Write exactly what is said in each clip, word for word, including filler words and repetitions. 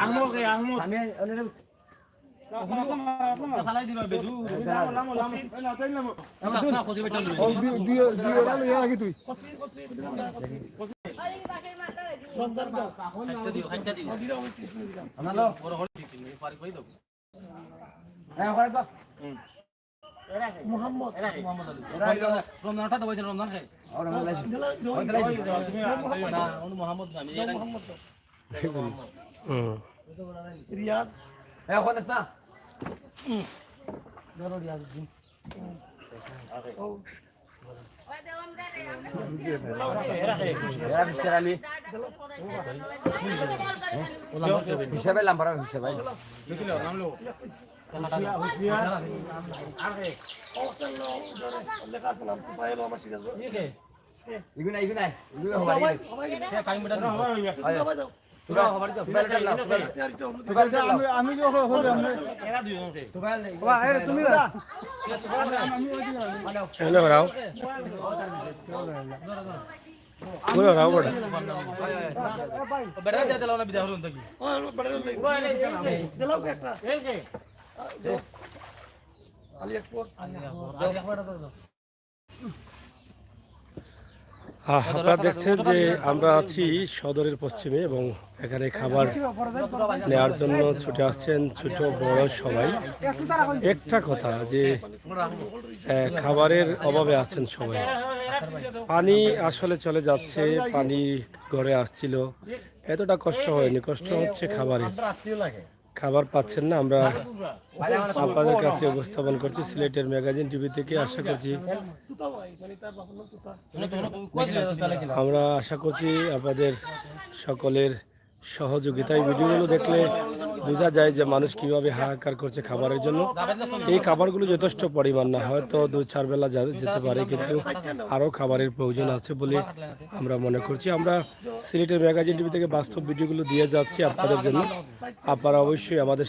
আহমদ, এই আহমদ। আমি অনেক ফালাই দিবা, বেদু। ও, দুই, দুই, দুই ওরা লইয়া আগে তুই। হ্যাঁ, ওখানে তো। মোহাম্মদ। রমজান, ওটা তো বলছিল, রমজান খাই। না, উনি মোহাম্মদ না, আমি মোহাম্মদ। হুম। রিয়াজ। এ, ওখানে না। ধরো রিয়াজ উদ্দিন। ও। এরা বিশ্বের আলী। হিসাবে লাম্বার হিসাবে। লেখা আছে নাম, তুফাইল আমার সিরাজ। ইগু নাই, ইগু নাই, ইগু হবাই। তোরা হবাই যাও। তোরা হবাই যাও। আমি, আমি যে হবাই যাও। তোরা নাই। বাবা, আরে তুমি যা। হ্যালো, রাও। পুরো রাও বড়। বেটা দিয়ে দিলাও না, বিদায় হরুন থাকি। ও, বেটা দিয়ে দিলাও। দিলাও কি একটা? এই কে? আহ, দে। আলী আকবর। আহ, আপনারা দেখছেন যে আমরা আছি সদরের পশ্চিমে এবং এখানে খাবার নেওয়ার জন্য ছুটে আসছেন ছোট বড় সবাই। একটা কথা যে, আহ, খাবারের অভাবে আছেন সবাই। পানি আসলে চলে যাচ্ছে, পানি ঘরে আসছিল, এতটা কষ্ট হয়নি, কষ্ট হচ্ছে খাবারে। খাবার পাচ্ছেন না। আমরা আপনাদের কাছে উপস্থাপন করছি সিলেটের ম্যাগাজিন টিভি থেকে। আশা করছি, আমরা আশা করছি আপনাদের সকলের সহযোগিতায়। ভিডিওগুলো দেখলে বোঝা যায় যে মানুষ কিভাবে হাহাকার করছে খাবারের জন্য। এই খাবারগুলো যথেষ্ট পরিমাণ না, হয়তো দুই চার বেলা যা-, যেতে পারে, কিন্তু আরও খাবারের প্রয়োজন আছে বলে আমরা মনে করছি। আমরা সিলেটের ম্যাগাজিন টিভি থেকে বাস্তব ভিডিওগুলো দিয়ে যাচ্ছি আপনাদের জন্য। আপনারা অবশ্যই আমাদের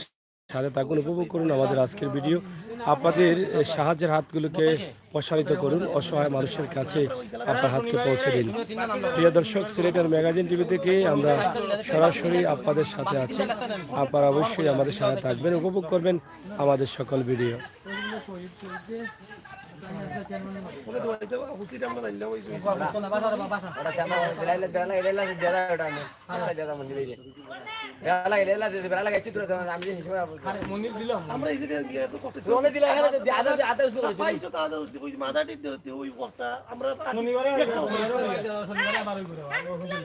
সাথে থাকুন, উপভোগ করুন আমাদের আজকের ভিডিও। আপনাদের, এ, সাহায্যের হাতগুলোকে প্রসারিত করুন, অসহায় মানুষের কাছে আপনার হাতকে পৌঁছে দিন। প্রিয় দর্শক, সিলেটের ম্যাগাজিন টিভি থেকে আমরা সরাসরি আপনাদের সাথে আছি। আপনারা অবশ্যই আমাদের সাথে থাকবেন, উপভোগ করবেন আমাদের সকল ভিডিও। আমরা এই যে গিয়ে তো করতে দিলাম। আমরা এই যে আদা, আদা উসু করেছি। পাইছো তো আদা উসু, ওই মাদাটি দিতে ওই বলটা। আমরা শনিবারে, শনিবারে আবার ওই করে, ও হুজুর।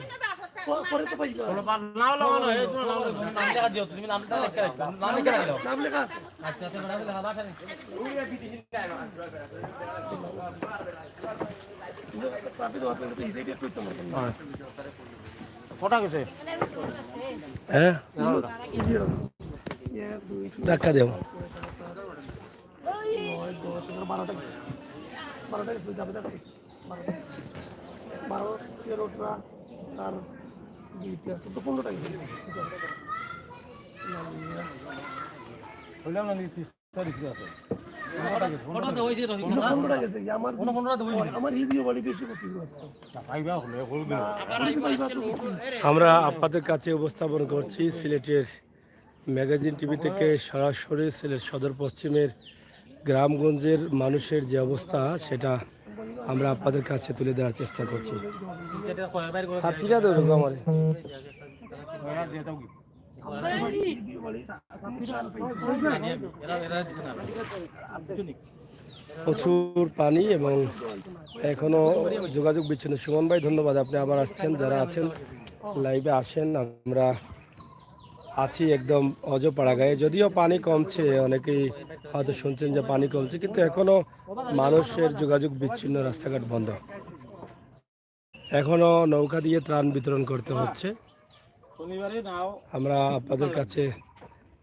প-, পরে তো পাইবা। কোনো পার নাও লাগানো, এই তোমার নাম লেখা, নাম লেখা দিও, তুমি নাম লেখা রাখো, নাম লেখা রাখো। নাম লেখা আছে। আচ্ছা, তো বেটা লেখা বাসা নেই। চাপি দেওয়া তো এই সাইডে একটু উত্তম। কটা গেছে? হ্যাঁ? ধাক্কা দেও। নয়, দশ, এগারো, বারোটা গেছে। বারোটা গেছে, যাবে, যাবে। বারো, তেরোটা, আর দুইটা, চোদ্দ, পনেরোটা গেছে। হইলাম না, নি তিরিশ তারিখ আছে। কটা তো হয়েছে, রফিক চাচা? পনেরোটা গেছে, আমার পনেরোটা তো হয়েছে। আমার হিদিও বাড়ি বেশি ক্ষতি হয়েছে। পাইবা হলে, হলবে। আমরা আপনাদের কাছে উপস্থাপন করছি সিলেটের ম্যাগাজিন টিভি থেকে সরাসরি সিলেট সদর পশ্চিমের গ্রামগঞ্জের মানুষের যে অবস্থা, সেটা আমরা আপনাদের কাছে তুলে ধরার চেষ্টা করছি। ছাত্রীরা দৌড়ুক আমারে। প্রচুর পানি এবং এখনো যোগাযোগ বিচ্ছিন্ন। সুমন ভাই, ধন্যবাদ, আপনি আবার আসছেন। যারা আছেন, লাইভে আসেন। আমরা আছি একদম অজপাড়া গায়ে। যদিও পানি কমছে, অনেকেই হয়তো শুনছেন যে পানি কমছে, কিন্তু এখনো মানুষের যোগাযোগ বিচ্ছিন্ন, রাস্তাঘাট বন্ধ। এখনো নৌকা দিয়ে ত্রাণ বিতরণ করতে হচ্ছে। আমরা আপনাদের কাছে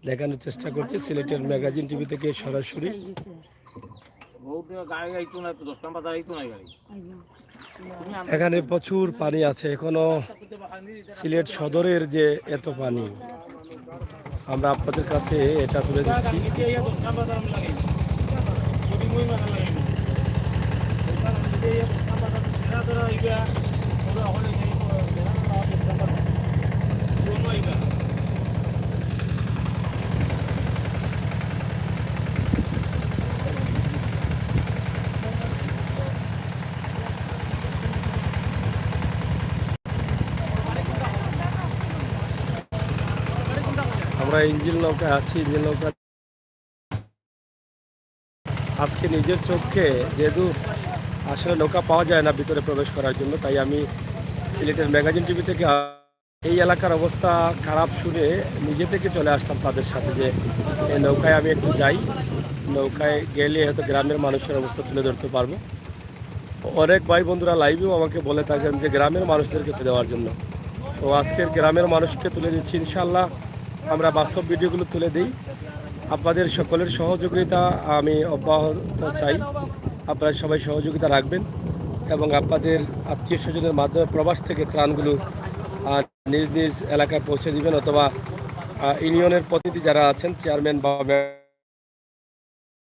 দেখানোর চেষ্টা করছি সিলেটের ম্যাগাজিন টিভি থেকে সরাসরি। এখানে প্রচুর পানি আছে, এখনো সিলেট সদরের যে এত পানি, আমরা আপনাদের কাছে এটা তুলে দিচ্ছি। আমরা ইঞ্জিন নৌকা আছি, ইঞ্জিন নৌকা আজকে নিজের চোখে, যেহেতু আসলে নৌকা পাওয়া যায় না ভিতরে প্রবেশ করার জন্য, তাই আমি সিলেটের ম্যাগাজিন টিভি থেকে আ-, এই এলাকার অবস্থা খারাপ শুনে নিজে থেকে চলে আসলাম তাদের সাথে, যে এই নৌকায় আমি একটু যাই, নৌকায় গেলে হয়তো গ্রামের মানুষের অবস্থা তুলে ধরতে পারবো। অনেক ভাই বন্ধুরা লাইভেও আমাকে বলে থাকেন যে গ্রামের মানুষদেরকে তুলে দেওয়ার জন্য। তো আজকের গ্রামের মানুষকে তুলে দিচ্ছি ইনশাআল্লাহ। আমরা বাস্তব ভিডিওগুলো তুলে দিই। আপনাদের সকলের সহযোগিতা আমি অব্যাহত চাই। আপনারা সবাই সহযোগিতা রাখবেন এবং আপনাদের আত্মীয় স্বজনের মাধ্যমে প্রবাস থেকে ত্রাণগুলো, আহ, নিজ নিজ এলাকায় পৌঁছে দিবেন, অথবা, আহ, ইউনিয়নের প্রতিনিধি যারা আছেন, চেয়ারম্যান বা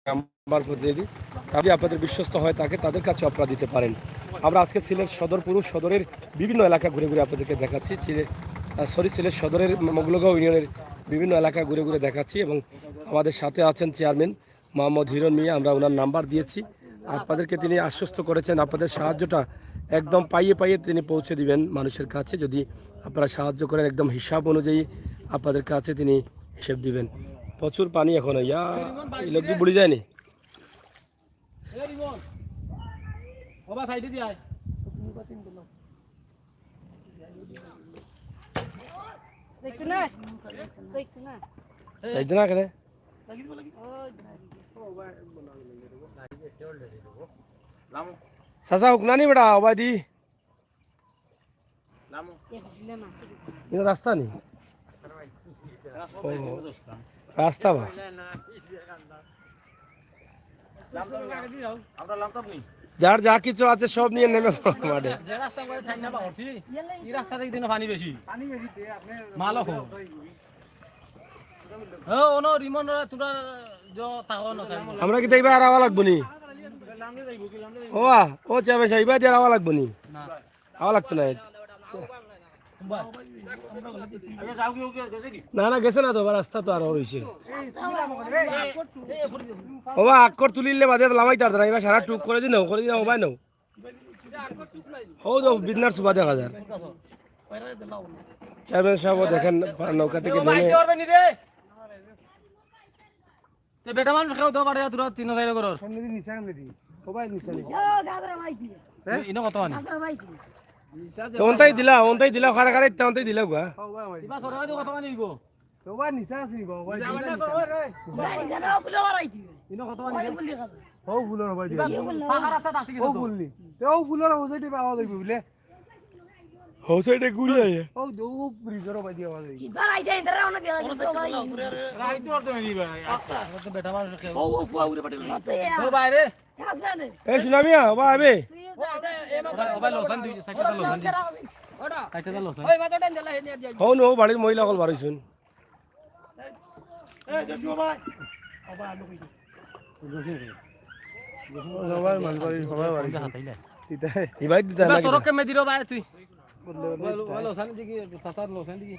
মেম্বার প্রতিনিধি, তারা যদি আপনাদের বিশ্বস্ত হয়ে থাকে, তাদের কাছে আপনারা দিতে পারেন। আমরা আজকে সিলেট সদর, পুরো সদরের বিভিন্ন এলাকা ঘুরে ঘুরে আপনাদেরকে দেখাচ্ছি। সিলেট, আহ, সরি, সিলেট সদরের মগলগাঁও ইউনিয়নের বিভিন্ন এলাকা ঘুরে ঘুরে দেখাচ্ছি এবং আমাদের সাথে আছেন চেয়ারম্যান মোহাম্মদ হিরণ মিয়া। আমরা ওনার নাম্বার দিয়েছি, আপনাদেরকে তিনি আশ্বস্ত করেছেন আপনাদের সাহায্যটা একদম পাইয়ে পাইয়ে তিনি পৌঁছে দিবেন মানুষের কাছে। যদি আপনারা সাহায্য করেন, একদম হিসাব অনুযায়ী আপনাদের কাছে তিনি হিসেব দিবেন। প্রচুর পানি এখন, ইয়া, এই লোক কি বুড়ি যায়নি? এ রিমন, বাবা সাইডে দিয়ে আয়। দেখতে না? দেখতে না? এই যে না কেনে? ওই চাচা, হুকনা নি বেটা, ওবায়দি। ইনো রাস্তা নি? ও, রাস্তা বা। যার যা কিছু আছে সব নিয়ে নেমে পড়ো মাঠে। যে রাস্তা করে ঠান্ডা বা করছি, এই রাস্তা থেকে দিনে পানি বেশি। মালক হোক। ও, ওনো রিমন রে, তোরা জ-, তাকো না, তাই বলে। আমরা কি দেখবে আর আওয়া লাগবো নি? ও, ও, চেয়ারম্যান সাব, ইবা দিয়ে আর আওয়া লাগবো নি? না। আওয়া লাগতো না। না, না, গেছে না তো, আবার রাস্তা তো আরো রইছে। ওবা, আকর তুলিলে বাদে লামাইতার না, ইবা সারা টুক করে দিন, করে দিন, ওবায় নাও। ও তো বিদনার সুবা দেখা যার। চেয়ারম্যান সাব দেখেন, নৌকা থেকে নেমে। তে বেটা মানুষ কেউ তো পারে, তোরা তিন হাজার করে। সামনে দিন নিচে, সামনে দিন। ও ভাই, নিচে নি। ইনো কত আনি? তো অন্তাই দিলা, অন্তাই দিলা, খারে খারে ইত্যা অন্তাই দিলা গুয়া। ও ভাই, ভাই। ইবা সরে ভাই, কত আনি দিব? ও ভাই, নিচে আছে নি, বাবা, ভাই। ইনো কত আনি? ও ফুলর ভাই দিয়া। ইবা পাকা রাস্তা ডাকতে ও গেছে তো। ফুল নি। তে ও ফুলর ও সাইডে পাওয়া যাইবে বুলে। হো সাইডে ঘুরি আয়। ও দে, ও ব্রিজর ওবায়দি আওয়া যায়। ইবার আইতে ইন্টারে অনেক দেখা গেছে, ও ভাই। রাইত আর তো নেই ভাই। আচ্ছা, তো বেটা মানুষ কে। ও, ও ফুয়া উড়ে পাঠিয়ে দিল। ও ভাই রে। এই সুনামিয়া, ও ভাই আবে। ও ভাই, ও ভাই, লসান দুই, সাইকেল লসান দুই। সাইকেল লসান। ওই মাথা টান দিলা, হে নিয়ে দিয়ে। হো নো, বাড়ির মহিলা অকল বারইছইন। সবাই মালবাড়ি, সবাই বাড়ি। ইবাই দিতা না সড়ক কে মেদিরো ভাই তুই। বললে, বললে, ভালো, ভালো, সানি দিকে, সাতার লো, সানি দিকে।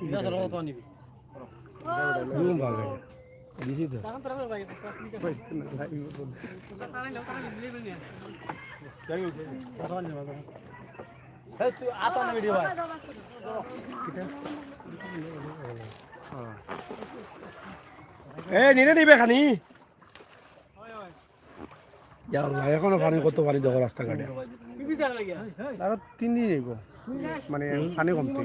ইয়া সড়ক তো নিবি। ঘুম ভালো। দিছি তো। এই, তুই আতা না ভিডিও ভাই। এ, নিরে নিবে খানি। ইয়া আল্লাহ, এখনো পানি, কত পানি দেখো রাস্তাঘাটে। আরো তিন দিন অইব, মানে, পানি কমতে।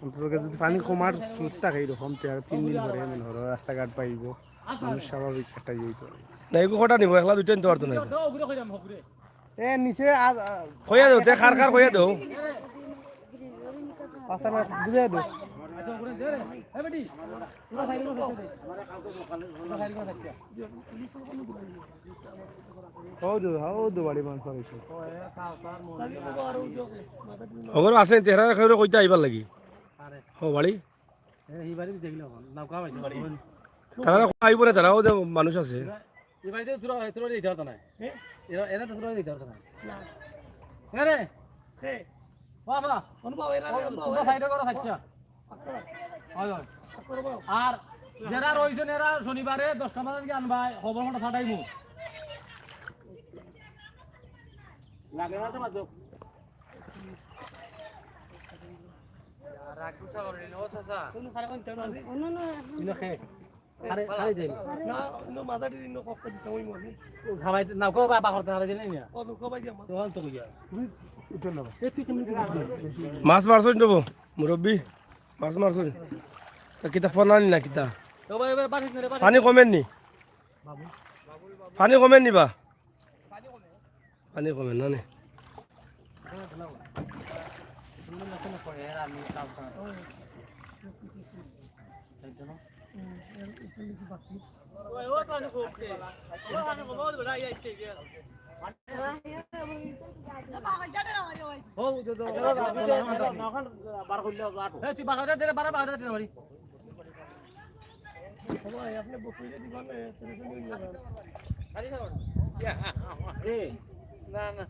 অন্তত যদি পানি কমার স্রোত থাকে এরকম, তে আরো তিন দিন পরে মনে হয় রাস্তাঘাট পাইব, মানুষ স্বাভাবিক একটা ইয়ে অইতো। না, এগু কটা নিব, একলা দুইটা নিতে পারতো না। এ নিচে আর, আ, কইয়া দেও, তে কার কার কইয়া দেও। পাতা না, বুঝে দেও। ও দু, ও দু বাড়ি মানুষ আছে। ওগর আছে, তেহরা কেউ কইতে আইবার লাগি। হো বাড়ি। তারা আইব না, তারা ওদের মানুষ আছে। এই বাড়িতে তোরা, তোরা দিতে পারতো না। এরা, এরা তো তোরা দিতে পারতো না। না। হ্যাঁ রে? কে? বাবা, অনুভব, এরা ও, অনুভব, তোমরা এরা সাইডে করো, সাইডটা। হয়, হয়। আর যারা রইছেন, এরা শনিবারে দশটা বাজার দিকে আনবা, খবর মতো ফাটাইমু। লাগে না তো মাত্র। রাগ গুছা করে নিন, ও চাচা। অন্য না, আরে, আরে যাই। না, অন্য মাঝারি ঋণ কক্ষ দিতে ওই মনে। খাবাই না, কো বা, বাকরতে হারাই দিলে না। ও, কো ভাই আমার। তখন তো কইয়া। মাছ মারছইন তো, মুরব্বি? মাছ মারছইন? তা কিতা ফোন আনি না কিতা? তো ভাই, এবার পাঠিস না রে, পাঠিস। পানি কমের নি? পানি কমের নি বা? পানি কমের না নে? এ, তুই বাগাটা দে রে, বারা বাগাটা দে রে, বাড়ি। এ, না, না।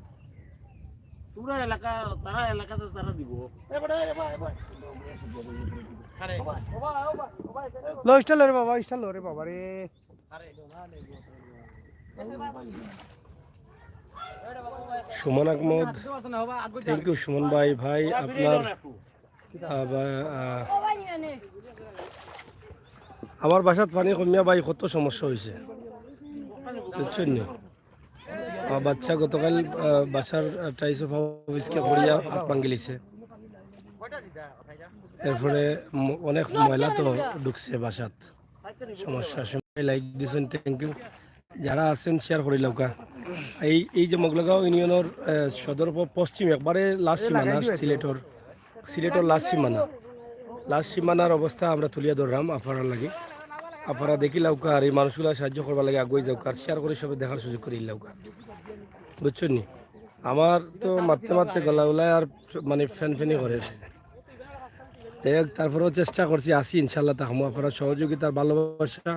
তোমরা এলাকা, তারা এলাকাতে তারা দিব। এ, বেটা, এ, ভাই, এ, ভাই। আরে। লো, স্টার লো রে বাবা, স্টার লো রে বাবা রে। সুমন আহমদ, thank you সুমন ভাই। ভাই, আপনার, আহ, বা-, আহ, আমার বাসাত পানি কমিয়া ভাই কত সমস্যা হইছে, বুঝছেন নি? আমার বাচ্চা গতকাল, আহ, বাসার, আহ, টাইস অফ অফিসকে করিয়া হাত ভাঙ্গিলিছে। এরপরে ম-, অনেক ময়লা তো ঢুকছে বাসাত। সমস্যা, সবাই like দিছেন, thank you। যারা আছেন share করি লাউকা। এই, এই যে মগলাগাঁও ইউনিয়নের, আহ, সদর প-, পশ্চিম একবারে লাস্ট সীমানা সিলেটর, সিলেটর লাস্ট সীমানা, লাস্ট সীমানার অবস্থা আমরা তুলিয়া ধরলাম আপনারার লাগি। আপনারা দেখি লাউকা আর এই মানুষগুলা সাহায্য করবার লাগি আগুয়াই যাউকা আর share করি সবে দেখার সুযোগ করি লাউকা, বুঝছেন নি? আমার তো মারতে মারতে গলা উলায় আর মানে ফ্যান ফ্যানি করে। যাই হোক, তারপরেও চেষ্টা করছি, আছি ইনশাল্লাহ, থাকমু। আপনারা সহযোগিতার ভালোবাসা,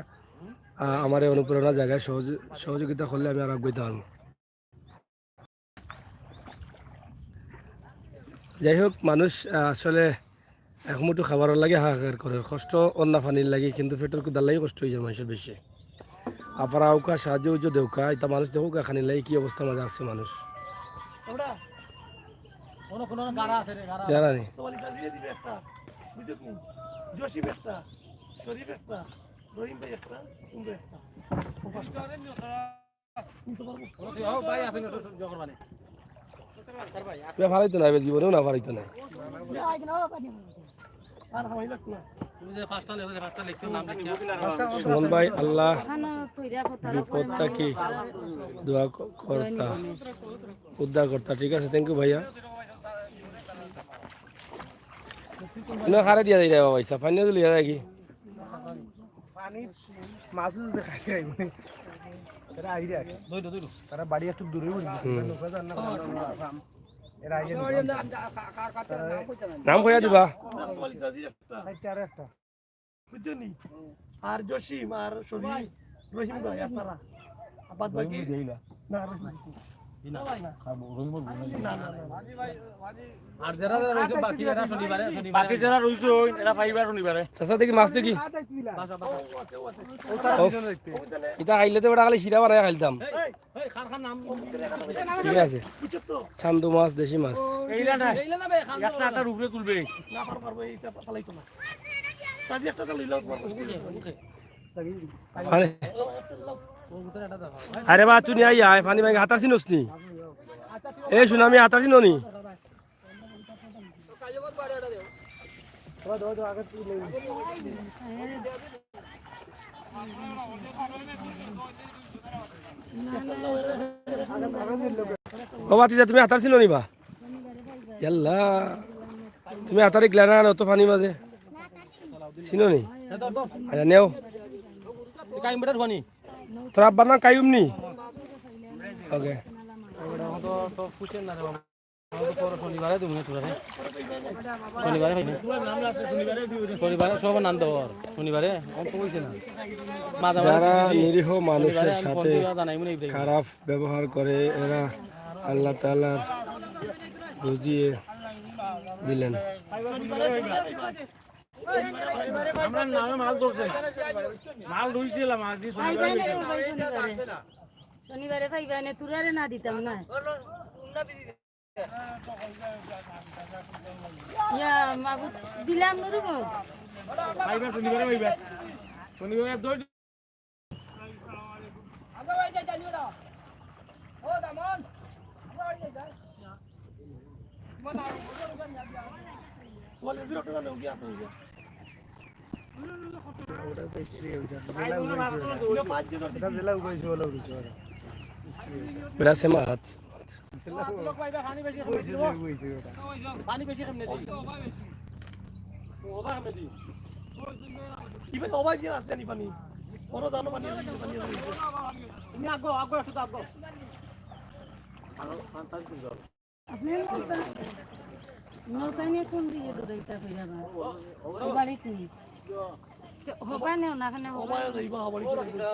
আহ, আমারে অনুপ্রেরণা জাগায়, সহযোগিতা করলে আমি আর আগুয়াইতে পারমু। যাই হোক, মানুষ, আহ, আসলে এক মুঠো খাবারর লাগি হাহাকার করে, কষ্ট অন্না পানির লাগি, কিন্তু পেটর ক্ষুধার লাগি কষ্ট অইযায় মানুষর বেশি। আপনারা আউকা, সাহায্য উজ্জ দেউকা, ইতা মানুষ দেখউকা খানির লাগি কি অবস্থার মাঝে আছে মানুষ। জানা নি। জসিম একটা, শরীফ একটা, রহিম ভাই একটা, তুমরা একটা। ও, ভাই আছে না, একটু জোগাড় মানে। তুই ফালাইতো না, এবার জীবনেও না ফালাইতো না। আর হামাই লাগতো না। তুমি যে পাঁচটা লেখো, পাঁচটা লিখতে নাম লিখতে। সুমন ভাই, আল্লাহ বিপদ থাকি দোয়া ক-, কর্তা, উদ্ধার কর্তা। ঠিক আছে, thank you ভাইয়া। না, খারে দিয়া দেই রে বাবা, ইসা পানি দিলে যায় কি? পানি মাছ যদি খাইতে খাইব না। এরা আইরে আগে। দই দই দই। তারা বাড়ি একটু দূরে উঠে গেছে। হুম। নৌকা যান না, এরা আইরে নাম কইয়া দিবা। সাইডটা আরো একটা। বুঝছো নি? আর জসিম আর শরীফ, রহিম ভাই, আপনারা। আর বাদ বাকি? না, রহিম ভাই। না, না। না, না, না। আর যারা যারা রইছে বাকি এরা শনিবারে, শনিবারে। বাকি যারা রইছে এরা পাইবা শনিবারে। চাচা দেখি মাছ দেখি। বাসা, বাসা। ও, আছে, ও আছে। ও তারা ও। দুজন দেখতে। ইতা খাইলে তো বেটা খালি শিরা বানাই খাইতাম। এই, এই, খার খার নাম। ঠিক আছে। বুঝছো তো? চান্দু মাছ, দেশি মাছ। এইলা না। এইলা না ভাই, খান একটা আটার উপরে তুলবে। না, পার পারবো, এইটা ফালাইতো না। সাজি একটা তো লইলাও তোমার কষ্ট হইলো। আরে। আরে বা, তুই নিয়ে আয়, আয়, পানি ভাঙে হাতার চিনস নি? এ, শুন, আমি হাতার চিনো নি? ও বাতিজা, তুমি হাতার চিনো নি বা? ইয়াল্লা, তুমি হাতার ইকলা না, অত পানি মাঝে। চিনো নি? আচ্ছা, নেও। তোর আব্বার নাম কাইম নি? ওকে। শনিবারে তুমি তোরা রে। শনিবারে পাইনি। শনিবারে সব নাম দেওয়ার। শনিবারে অন্ত হইছে না। মাঝে মাঝে যারা নিরীহ মানুষের শনিবারে আমি সাথে ফোন দিয়া জানাই মনে হয়। খারাপ ব্যবহার করে, এরা আল্লাহ তাআলার বুঝিয়ে দিলেন। আমরা নামে মাছ ধরছে না। মাছ ধরছিলাম আজ, শনিবারে। শনিবারে পাইবা নে, তোরারে না দিতাম না। ইয়া, মাবুদ, দিলাম নুরু গো। পাইবা, শনিবারে পাইবা। শনিবারে দশ বেড়া সে মাছ। ইবে তো অবাক যে আছে নি পানি। বড় জানো পানি আছে, পানি আছে। তুমি আগো, আগো, একটু আগো। আপনি নৌকা, নৌকা নিয়ে কোন দিকে দৌড়াইতে হবে আবার? ও বাড়িতে। তো হবা নেও না, এখানে হবা। হবা যাইবা, হবা বাড়িতে।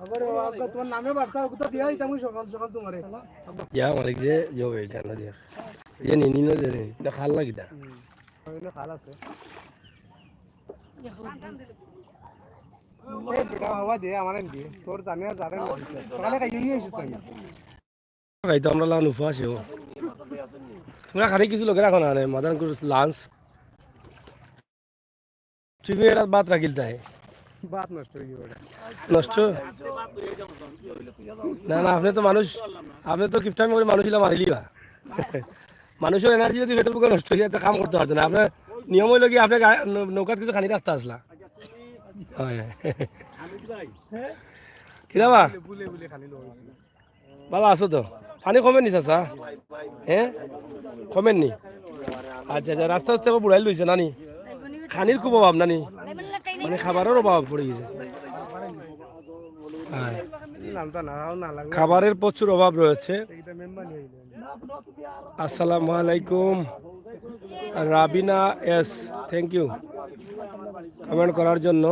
আবার ও আব্বা তোমার নামে বার্তা কোথা দিয়া দিতাম ওই সকাল সকাল তোমারে। ইয়া মালিক যে, যে হবে জানা দিয়া। যে নি, নি না জানি, না খাল লাগি দা। হুম। ওই না খাল আছে। এই বেটা বাবা দে, আমার দিয়ে। তোর জানি আর জানে না। সকালে খাইয়ে নিয়ে এসে তাই। খাইতো আমরা লান উপাসে ও। তোমরা খালি কিছু লোকে রাখো না, রে, মাদান করে লাঞ্চ। তুমি এটা ভাত রাখিল তাই? ভাত নষ্ট হয়ে গেল। নষ্ট? না, না, আপনি তো মানুষ, আপনি তো কিপটামি করে মানুষ ইলা মারিলিবা। মানুষের এনার্জি যদি পেট্রোল বুকে নষ্ট হয়ে যায়, তো কাম করতে পারতো না। আপনার নিয়ম হইলো কি, আপনি গা-, নৌ-, নৌকাত কিছু খানি রাখতে আসলা। হয়, হয়। কিতা বা? বুলে বুলে খানি লো। ভালা আছো তো? পানি কমের নি, চাচা? হ্যাঁ? কমের নি? আচ্ছা, আচ্ছা, রাস্তা হচ্ছে আবার বুড়াই লইছে, নানি? খানির খুব অভাব, নানি? মানে, খাবারের অভাব পড়ে গেছে। হ্যাঁ। খাবারের প্রচুর অভাব রয়েছে। আসসালামু আলাইকুম। Rabina S, thank you comment করার জন্য।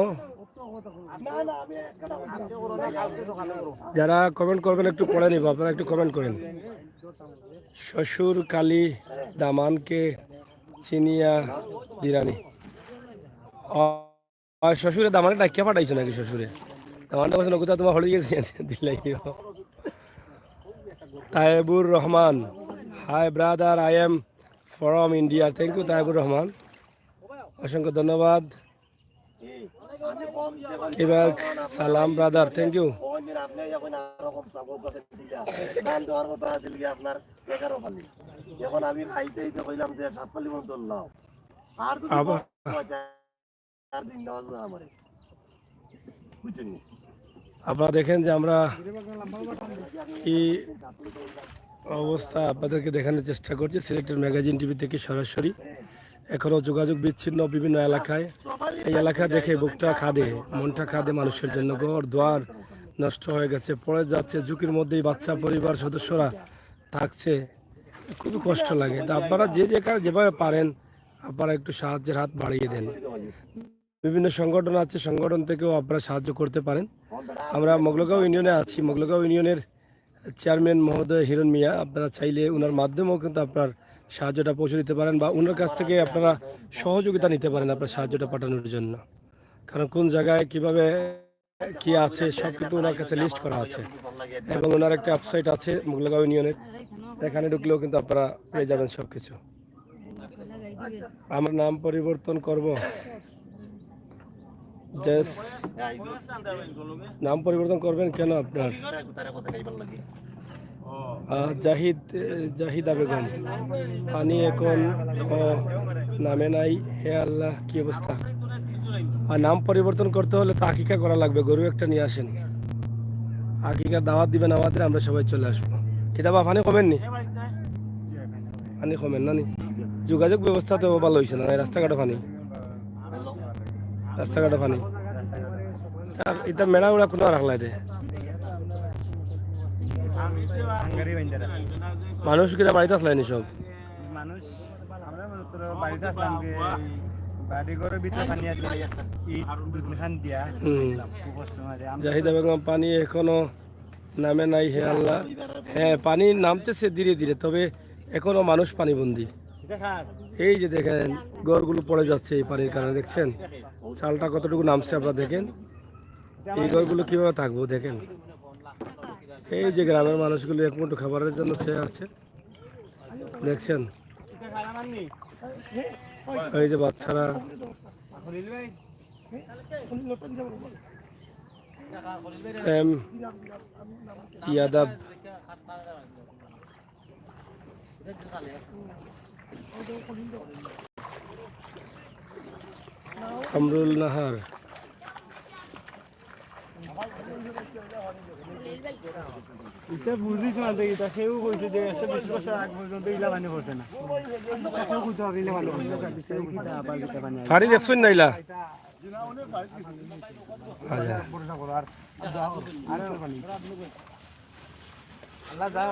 যারা কমেন্ট করবেন একটু পড়ে নিব, আপনারা একটু কমেন্ট করেন। শ্বশুর কালী দামানকে চিনিয়া দিরানি। অ-, আর শ্বশুরে দামানে ডাকিয়া পাঠাইছে নাকি শ্বশুরে? দামানে বলছে, "নকুতা তোমার হয়ে গেছে।" দিলাই। তায়েবুর Rahman, hi brother, I am from India. Thank you, তায়েবুর রহমান। অসংখ্য ধন্যবাদ। কিবাক সালাম, brother, thank you। এখন আমি খাইতে খাইতে কইলাম যে সাত পালি মন ধরলাম। আর যদি আবার আর দিন দেওয়া যায় আমারে। বুঝছেন? আপনারা দেখেন যে আমরা কি অবস্থা আপনাদেরকে দেখানোর চেষ্টা করছি সিলেটের ম্যাগাজিন টিভি থেকে সরাসরি। এখনও যোগাযোগ বিচ্ছিন্ন বিভিন্ন এলাকায়। এই এলাকা দেখে বুকটা কাঁদে, মনটা কাঁদে মানুষের জন্য। ঘর দুয়ার নষ্ট হয়ে গেছে, পড়ে যাচ্ছে, ঝুঁকির মধ্যেই বাচ্চা, পরিবার সদস্যরা থাকছে। খুবই কষ্ট লাগে। তো আপনারা যে যেখানে যেভাবে পারেন, আপনারা একটু সাহায্যের হাত বাড়িয়ে দেন। বিভিন্ন সংগঠন আছে, সংগঠন থেকেও আপনারা সাহায্য করতে পারেন। আমরা মগলগাঁও ইউনিয়নে আছি, মগলগাঁও ইউনিয়নের চেয়ারম্যান মহোদয় হিরণ মিয়া, আপনারা চাইলে ওনার মাধ্যমেও কিন্তু আপনার সাহায্যটা পৌঁছে দিতে পারেন বা ওনার কাছ থেকে আপনারা সহযোগিতা নিতে পারেন আপনার সাহায্যটা পাঠানোর জন্য। কারণ কোন জায়গায় কিভাবে কি আছে সব কিন্তু ওনার কাছে লিস্ট করা আছে এবং ওনার একটা ওয়েবসাইট আছে মগলগাঁও ইউনিয়নের, এখানে ঢুকলেও কিন্তু আপনারা পেয়ে যাবেন সব কিছু। আমার নাম পরিবর্তন করব। জাস্ট নাম পরিবর্তন করবেন কেন আপনার? আহ, জাহিদ, এ, জাহিদা বেগম, পানি এখন, ও, নামে নাই। হে আল্লাহ, কি অবস্থা! আর নাম পরিবর্তন করতে হলে তো আকিকা করা লাগবে, গরু একটা নিয়ে আসেন। আকিকার দাওয়াত দিবেন আমাদের, আমরা সবাই চলে আসবো। কিতাবা পানি কমেননি? পানি কমেন না নি? যোগাযোগ ব্যবস্থা তো ভালো হইছে না, এই রাস্তাঘাটে পানি, রাস্তাঘাটে পানি। আর এটা মেড়া উড়া কোনো রাখলাই দে। মানুষ কিতা বাড়িত আছলায়নি সব? মানুষ, আমরা মূলত বাড়িত আছলাম কি, এই বাড়ি ঘরর ভিতরে পানি আছে, ইট দুই তিনখান দিয়া হুম। খুব কষ্ট মানে। আমরা জাহিদা বেগম, পানি এখনো নামে নাই, হে আল্লাহ। হ্যাঁ, পানি নামতেছে ধীরে ধীরে, তবে এখনো মানুষ পানিবন্দী। এটা খার। এই যে দেখেন, ঘরগুলো পড়ে যাচ্ছে এই পানির কারণে। দেখছেন চালটা কতটুকু নামছে, আপনারা দেখেন। এই ঘরগুলো কিভাবে থাকবো দেখেন। এই যে গ্রামের মানুষগুলো এক মুঠো খাবারের জন্য চেয়ে আছে, দেখছেন। এই যে বাচ্চারা, এম ইয়াদাব, কামরুল নাহার। ইটা বুঝিস না দেখি, তা কেউ কইছে যে একশো বিশ বছর আগ পর্যন্ত ইলা পানি পড়ছে না। কেউ কইতে হবে ইলা পানি পড়ছে না। কেউ কইতে আবার ইলা পানি আসে। পানি দেখছইন না ইলা? আচ্ছা। আল্লাহ যা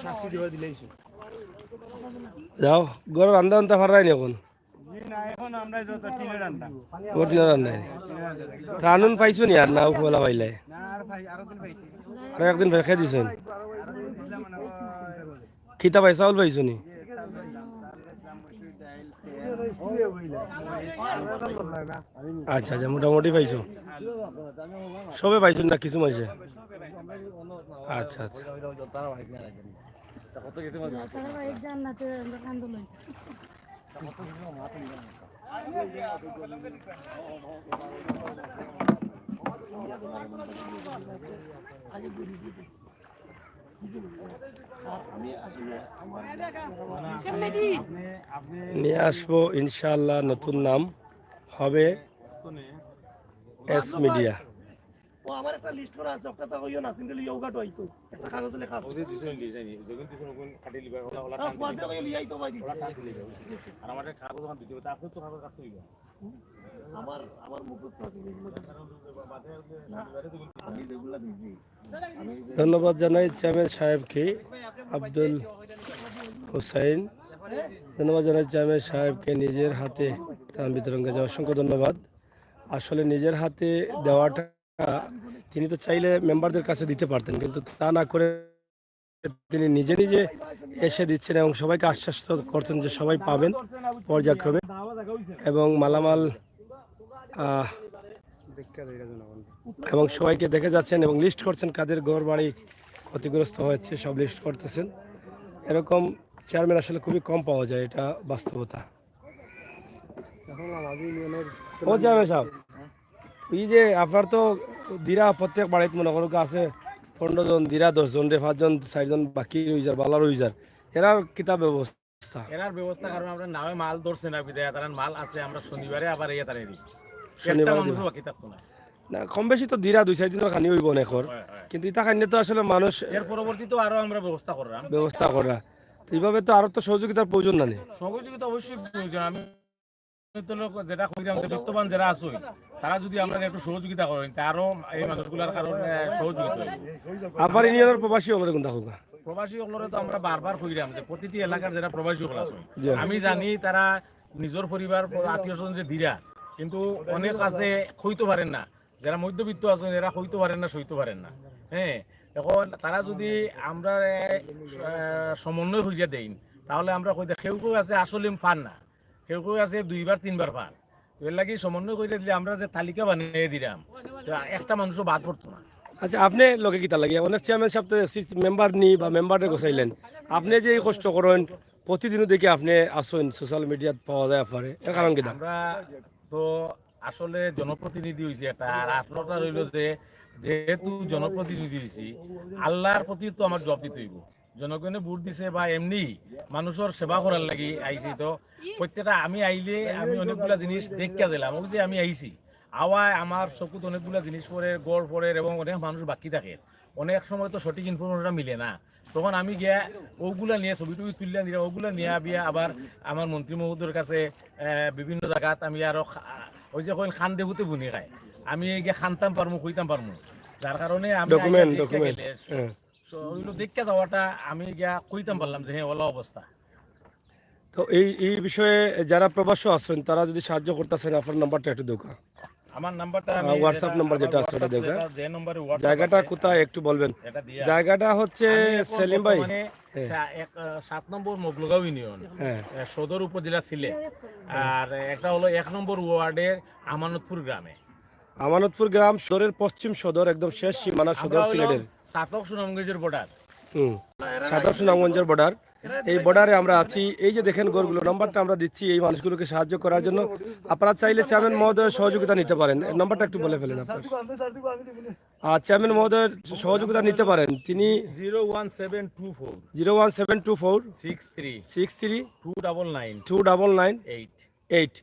শাস্তি দিবার দিলাইছে। যাও, ঘরো রান্দা আনতা পাররায় নি এখন? জি না, এখন আমরা যত টিনের রান্দা। ও টিনের রান্দা নি? ত্রাণুন পাইছো নি আর না উপলা পাইলে? না, আর ভাই, আরো দিন পাইছি। আরো একদিন ভেখে দিছেন? আরো দিন দিছিলাম, মানে, ওই কিতা পাই, চাউল পাইছো নি? চাল পাইছিলাম, চাল পাইছিলাম, মসুর ডাইল, তেল। আচ্ছা, আচ্ছা, মোটামুটি পাইছো। সবে পাইছো না কিছু মাইনষে? আচ্ছা, আচ্ছা। নিয়ে আসবো ইনশাআল্লাহ, নতুন নাম হবে এস মিডিয়া। ও আমার একটা লিস্ট করা আছে, ওটা তো হইও না, সিঙ্গেল ইয়োগাট হইতো। একটা কাগজ লেখা আছে। ওই যে দিছইন, দিছইন, যখন দিছইন, ওখানে কাটি লিবা, ওলা, ওলা না, টান ফুয়াদের দিবা। হইও লিয়াই তো ভাই। ওলা টান দিবা। আর আমার একটা কাগজ ওখানে দিতে হবে, তা আপনি তো কাগজ কাটতে হইবে। আমার, আমার মুখস্থ আছে যেগুলো। না, আমি যেগুলো দিছি, আমি যে ধন্যবাদ জানাই চেয়ারম্যান সাহেবকে, আব্দুল হোসেন। ধন্যবাদ জানাই চেয়ারম্যান সাহেবকে নিজের হাতে ত্রাণ বিতরণ করেছেন। অসংখ্য ধন্যবাদ। আসলে নিজের হাতে দেওয়াটা, তিনি তো চাইলে মেম্বারদের কাছে দিতে পারতেন, কিন্তু তা না করে তিনি নিজে নিজে এসে দিচ্ছেন এবং সবাইকে আশ্বস্ত করছেন যে সবাই পাবেন পর্যায়ক্রমে। এবং মালামাল, আহ, এবং সবাইকে দেখে যাচ্ছেন এবং লিস্ট করছেন কাদের ঘর বাড়ি ক্ষতিগ্রস্ত হয়েছে, সব লিস্ট করতেছেন। এরকম চেয়ারম্যান আসলে খুবই কম পাওয়া যায়, এটা বাস্তবতা। ও চেয়ারম্যান সাহেব, এই যে আপনার তো দিরা প্রত্যেক বাড়িত মনে করুক আছে পনেরো জন, দিরা দশ জন রে, পাঁচ জন, চার জন বাকি রই যার, বালা রই যার, এরার কিতা ব্যবস্থা? এরার ব্যবস্থা, কারণ আমরা নাওয়ে মাল ধরছে না বিদায়, তারা মাল আছে, আমরা শনিবারে আবার ইয়ে তারা দিই। শনিবারে একটা মানুষও দিবা? বাকি থাকতো না। না, কম বেশি তো দিরা দুই চার দিনর খানি হইব অনেক হর। হয়, হয়। কিন্তু ইতা খাইলে তো আসলে মানুষ এর পরবর্তীতে আরো আমরা ব্যবস্থা করলাম। ব্যবস্থা করা। তো এইভাবে তো আরো তো সহযোগিতার প্রয়োজন না নি? সহযোগিতা অবশ্যই প্রয়োজন। আমি তো লোক যেটা কইরাম যে বিত্তবান যারা আছে, তারা যদি আমরা একটু সহযোগিতা করেন, তা আরো এই মানুষগুলার কারণে সহযোগিতা হয়। আপনার ইউনিয়নের প্রবাসী হকলরে কোনটা হোক? প্রবাসী হকলরে তো আমরা বারবার কইরাম যে প্রতিটি এলাকার যারা প্রবাসী হকল আছে, জি। আমি জানি তারা নিজের পরিবার, আত্মীয় স্বজন যে দিরা, কিন্তু অনেক আছে কইতে পারেন না, যারা মধ্যবিত্ত আছেন এরা কইতে পারেন না, সইতে পারেন না। হ্যাঁ, এখন তারা যদি আমরা, আহ, সমন্বয় হইয়া দেইন, তাহলে আমরা কই যে কেউ কেউ আছে আসলে পার না, কেউ কেউ আছে দুইবার তিনবার পার। তো এর লাগি সমন্বয় করে দিলে আমরা যে তালিকা বানিয়ে দিলাম, তো একটা মানুষও বাদ পড়তো না। আচ্ছা, আপনি লোকে কিতা লাগে? অনেক চেয়ারম্যান সাহেব তো মেম্বার নি বা মেম্বারে গোছাইলেন, আপনি যে এই কষ্ট করেন, প্রতিদিনও দেখি আপনি আসেন সোশ্যাল মিডিয়াত পাওয়া যায় আপনারে, এর কারণ কিতা? আমরা তো আসলে জনপ্রতিনিধি হইছি একটা, আর আঠারোটা রইল যে যেহেতু জনপ্রতিনিধি হইছি, আল্লাহর প্রতি তো আমার জবাব দিতে হইব। জনগণে ভোট দিছে বা এমনি মানুষের সেবা করার লাগি আইছি। তো প্রত্যেকটা আমি আইলে আমি অনেকগুলা জিনিস দেখিয়া দিলাম, ওই যে আমি আইছি, আওয়ায় আমার চকুত অনেকগুলা জিনিস পড়ে, গড় পড়ে এবং অনেক মানুষ বাকি থাকে। অনেক সময় তো সঠিক ইনফরমেশনটা মিলে না, তখন আমি গিয়া ওগুলা নিয়ে ছবি টবি তুললাম, দিলাম, ওগুলা নিয়ে আবিয়া আবার আমার মন্ত্রী মহোদয়ের কাছে, আহ, বিভিন্ন জায়গাত আমি আরো খা-, ওই যে কইন খান দেহুতে বুনি খায়, আমি গিয়া খানতাম পারমু, কইতাম পারমু, যার কারণে আমি ডকুমেন্ট, আইয়া দেখতে ডকুমেন্ট, গেলে হ্যাঁ। So, ওইগুলো দেখতে যাওয়াটা আমি গিয়া কইতাম পারলাম যে হ্যাঁ, ওলা অবস্থা। তো এই, এই বিষয়ে যারা প্রবাসী আছেন, তারা যদি সাহায্য করতেছেন, আপনার নাম্বারটা একটু দেউকা। আমার নাম্বারটা আমি WhatsApp নাম্বার যেটা আছে, ওটা দেবো। যে নম্বরে WhatsApp জায়গাটা আছে, কোথায় একটু বলবেন? এটা দিয়া। জায়গাটা হচ্ছে আমি এখন সেলিম ভাই। বর্তমানে হ্যাঁ। সা-, এক, আহ, সাত নম্বর মগলগাঁও ইউনিয়ন, হ্যাঁ। আহ, সদর উপজেলা সিলেট। আর একটা হলো এক নম্বর ওয়ার্ডের আমানতপুর গ্রামে। আমানতপুর গ্রাম সদরের পশ্চিম সদর, একদম শেষ সীমানা সদর আমরা হলো সিলেটের। ছাতক সুনামগঞ্জের বর্ডার। হুম, ছাতক সুনামগঞ্জের বর্ডার। এই বর্ডারে আমরা আছি। এই যে দেখেন ঘরগুলো, নাম্বারটা আমরা দিচ্ছি এই মানুষগুলোকে সাহায্য করার জন্য। আপনারা চাইলে চেয়ারম্যান মহোদয়ের সহযোগিতা নিতে পারেন। নাম্বারটা একটু বলে ফেলেন আপনার। আর চেয়ারম্যান মহোদয়ের সহযোগিতা নিতে পারেন। তিনি zero one seven two four zero one seven two four six three six three two double nine two double nine eight eight।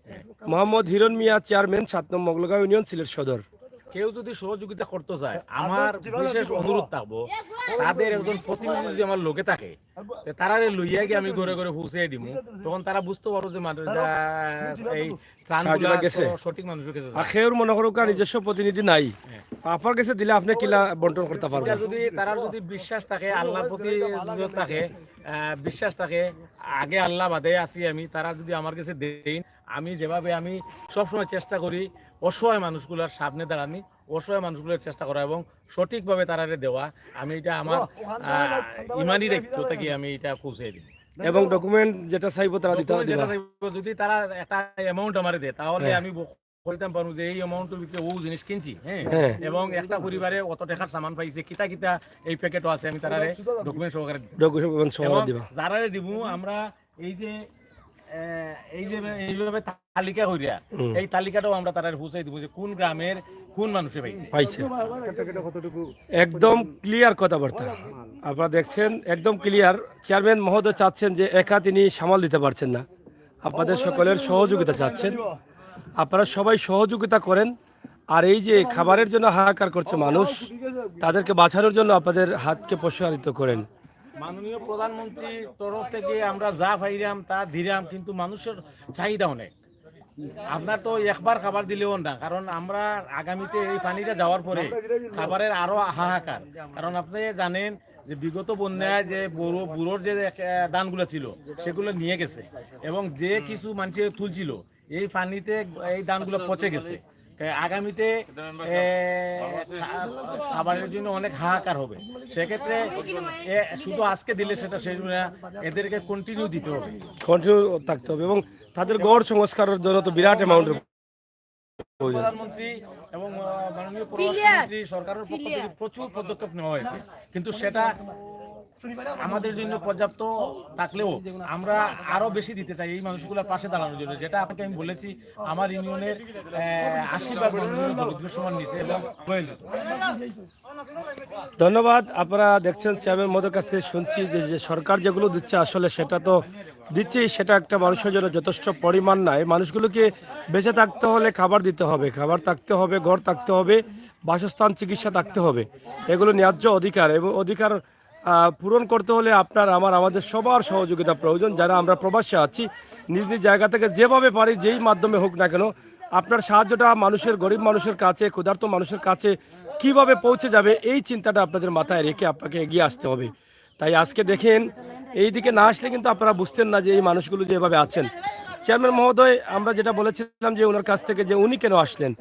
Mohammad Hiran Mia, chairman, সাত নম্বর মগলগাঁও ইউনিয়ন, সিলেট সদর। কেউ যদি সহযোগিতা করতে চায়, আমার বিশেষ অনুরোধ থাকবো, তাদের একজন প্রতিনিধি যদি আমার লগে থাকে, তে তারারে লইয়া গিয়ে আমি ঘরে ঘরে পৌঁছে দিমু, তখন তারা বুঝতে পারবো যে মানুষ, আহ, এই ত্রাণগুলা সাহায্যটা গেছে। স-, সঠিক মানুষের কাছে আর যায়। কেউর মনে করুক আর নিজস্ব প্রতিনিধি নাই, হ্যাঁ। আপনার কাছে দিলে আপনি কিলা বন্টন করতে পারবেন? এটা যদি তারা যদি বিশ্বাস থাকে, আল্লাহর প্রতি যদি থাকে, আহ, বিশ্বাস থাকে, আগে আল্লাহ বাদে আছি আমি, তারা যদি আমার কাছে দেইন, আমি যেভাবে আমি সবসময় চেষ্টা করি অসহায় মানুষগুলোর সামনে দাঁড়ানি, অসহায় মানুষগুলোর চেষ্টা করা এবং সঠিকভাবে তারারে দেওয়া, আমি এটা আমার, আহ, ইমানি দায়িত্ব থেকে আমি এটা পৌঁছে দিই। এবং ডকুমেন্ট যেটা চাইবো তারা দিতে ডকুমেন্ট যেটা দিবা। চাইবো, যদি তারা একটা অ্যামাউন্ট আমারে দেয়, তাহলে হ্যাঁ। আমি ব-, বলতাম পারবো যে এই অ্যামাউন্টের ভিতরে ও জিনিস কিনছি, হ্যাঁ? হ্যাঁ। এবং একটা পরিবারে অত টাকার সামান পাইছে, কিতা কিতা এই প্যাকেটও আছে, আমি তারারে ডকুমেন্ট সহকারে দিতাম। ডকুমেন্ট সহকারে এবং দিবা। যারারে দিব, আমরা এই যে, আহ, এই যে এইভাবে তালিকা করিয়া, হুম। এই তালিকাটাও আমরা তারারে পৌঁছাই দিব যে কোন গ্রামের কোন মানুষে পাইছে। পাইছে। একদম ক্লিয়ার কথাবার্তা। আপনারা দেখছেন, একদম ক্লিয়ার। চেয়ারম্যান মহোদয় চাচ্ছেন যে একা তিনি সামাল দিতে পারছেন না, আপনাদের সকলের সহযোগিতা চাচ্ছেন। আপনারা সবাই সহযোগিতা করেন। আর এই যে খাবারের জন্য হাহাকার করছে মানুষ, তাদেরকে বাঁচানোর জন্য আপনাদের হাতকে প্রসারিত করেন। মাননীয় প্রধানমন্ত্রীর তরফ থেকে আমরা যা পাইরাম তা দিরাম, কিন্তু মানুষের চাহিদা অনেক। আপনার তো একবার খাবার দিলেও না, কারণ আমরা আগামীতে এই পানিটা যাওয়ার পরে খাবারের আরো হাহাকার। কারণ আপনি জানেন যে বিগত বন্যায় যে বুরোর যে, আহ, ধানগুলো ছিল, সেগুলো নিয়ে গেছে, এবং যে কিছু মানুষে তুলছিল, এই পানিতে এই ধানগুলো পচে গেছে। তাই আগামীতে, এ, খা-, খাবারের জন্য অনেক হাহাকার হবে। সেক্ষেত্রে, এ, শুধু আজকে দিলে সেটা শেষ হবে না, এদেরকে কন্টিনিউ দিতে হবে। কন্টিনিউ থাকতে হবে এবং তাদের ঘর সংস্কারের জন্য তো বিরাট অ্যামাউন্টের প্রয়োজন। প্রধানমন্ত্রী এবং, আহ, মাননীয় পররাষ্ট্রমন্ত্রী সরকারের পক্ষ থেকে প্রচুর পদক্ষেপ নেওয়া হয়েছে, কিন্তু সেটা আমাদের জন্য পর্যাপ্ত থাকলেও আমরা আরো বেশি দিতে চাই এই মানুষগুলোর পাশে দাঁড়ানোর জন্য, যেটা আপনাকে আমি বলেছি, আমার ইউনিয়নের, আহ, আশি ভাগ মানুষ দরিদ্র সীমার নিচে এবং দয়ালু। ধন্যবাদ। আপনারা দেখছেন চেয়ারম্যান মহোদয়ের কাছ থেকে শুনছি যে, যে সরকার যেগুলো দিচ্ছে আসলে সেটা তো দিচ্ছেই, সেটা একটা মানুষের জন্য যথেষ্ট পরিমাণ না। এই মানুষগুলোকে বেঁচে থাকতে হলে খাবার দিতে হবে, খাবার থাকতে হবে, ঘর থাকতে হবে, বাসস্থান, চিকিৎসা থাকতে হবে। এগুলো ন্যায্য অধিকার এবং অধিকার, আহ, পূরণ করতে হলে আপনার, আমার, আমাদের সবার সহযোগিতা প্রয়োজন। যারা আমরা প্রবাসে আছি, নিজ নিজ জায়গা থেকে যেভাবে পারি, যেই মাধ্যমে হোক না কেন, আপনার সাহায্যটা মানুষের, গরিব মানুষের কাছে, ক্ষুধার্ত মানুষের কাছে কিভাবে পৌঁছে যাবে, এই চিন্তাটা আপনাদের মাথায় রেখে আপনাকে এগিয়ে আসতে হবে। তাই আজকে দেখেন, এইদিকে না আসলে কিন্তু আপনারা বুঝতেন না যে এই মানুষগুলো যে এভাবে আছেন। চেয়ারম্যান মহোদয়, আমরা যেটা বলেছিলাম যে ওনার কাছ থেকে, যে উনি কেন আসলেন,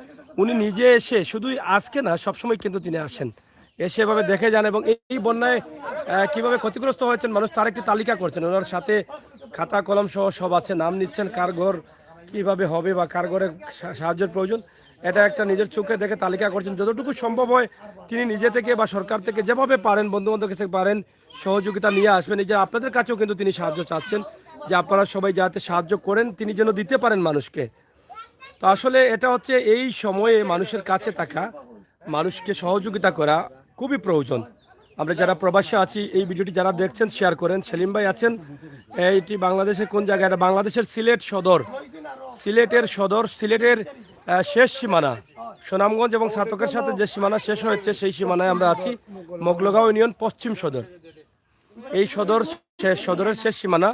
উনি নিজে এসে শুধুই আজকে না, সবসময় কিন্তু তিনি আসেন, এসে এভাবে দেখে যান এবং এই বন্যায়, আহ, কিভাবে ক্ষতিগ্রস্ত হয়েছেন মানুষ, তার একটি তালিকা করছেন। ওনার সাথে খাতা কলম সহ সব আছে, নাম নিচ্ছেন, কার ঘর কিভাবে হবে বা কার ঘরে সা-, সাহায্যের প্রয়োজন, এটা একটা নিজের চোখে দেখে তালিকা করছেন। যতটুকু সম্ভব হয় তিনি নিজে থেকে বা সরকার থেকে যেভাবে পারেন, বন্ধু বান্ধব কাছে পারেন, সহযোগিতা নিয়ে আসবেন। এই যে আপনাদের কাছেও কিন্তু তিনি সাহায্য চাচ্ছেন যে আপনারা সবাই যাতে সাহায্য করেন, তিনি যেন দিতে পারেন মানুষকে। তো আসলে এটা হচ্ছে এই সময়ে মানুষের কাছে থাকা, মানুষকে সহযোগিতা করা খুবই প্রয়োজন। আমরা যারা প্রবাসে আছি, এই ভিডিওটি যারা দেখছেন, শেয়ার করেন। সেলিম ভাই আছেন, এইটি বাংলাদেশের কোন জায়গায়? এটা বাংলাদেশের সিলেট সদর, সিলেটের সদর, সিলেটের, আহ, শেষ সীমানা, সুনামগঞ্জ এবং ছাতকের সাথে যে সীমানা শেষ হয়েছে, সেই সীমানায় আমরা আছি, মগলগাঁও ইউনিয়ন পশ্চিম সদর। এই সদর শেষ, সদরের শেষ সীমানা।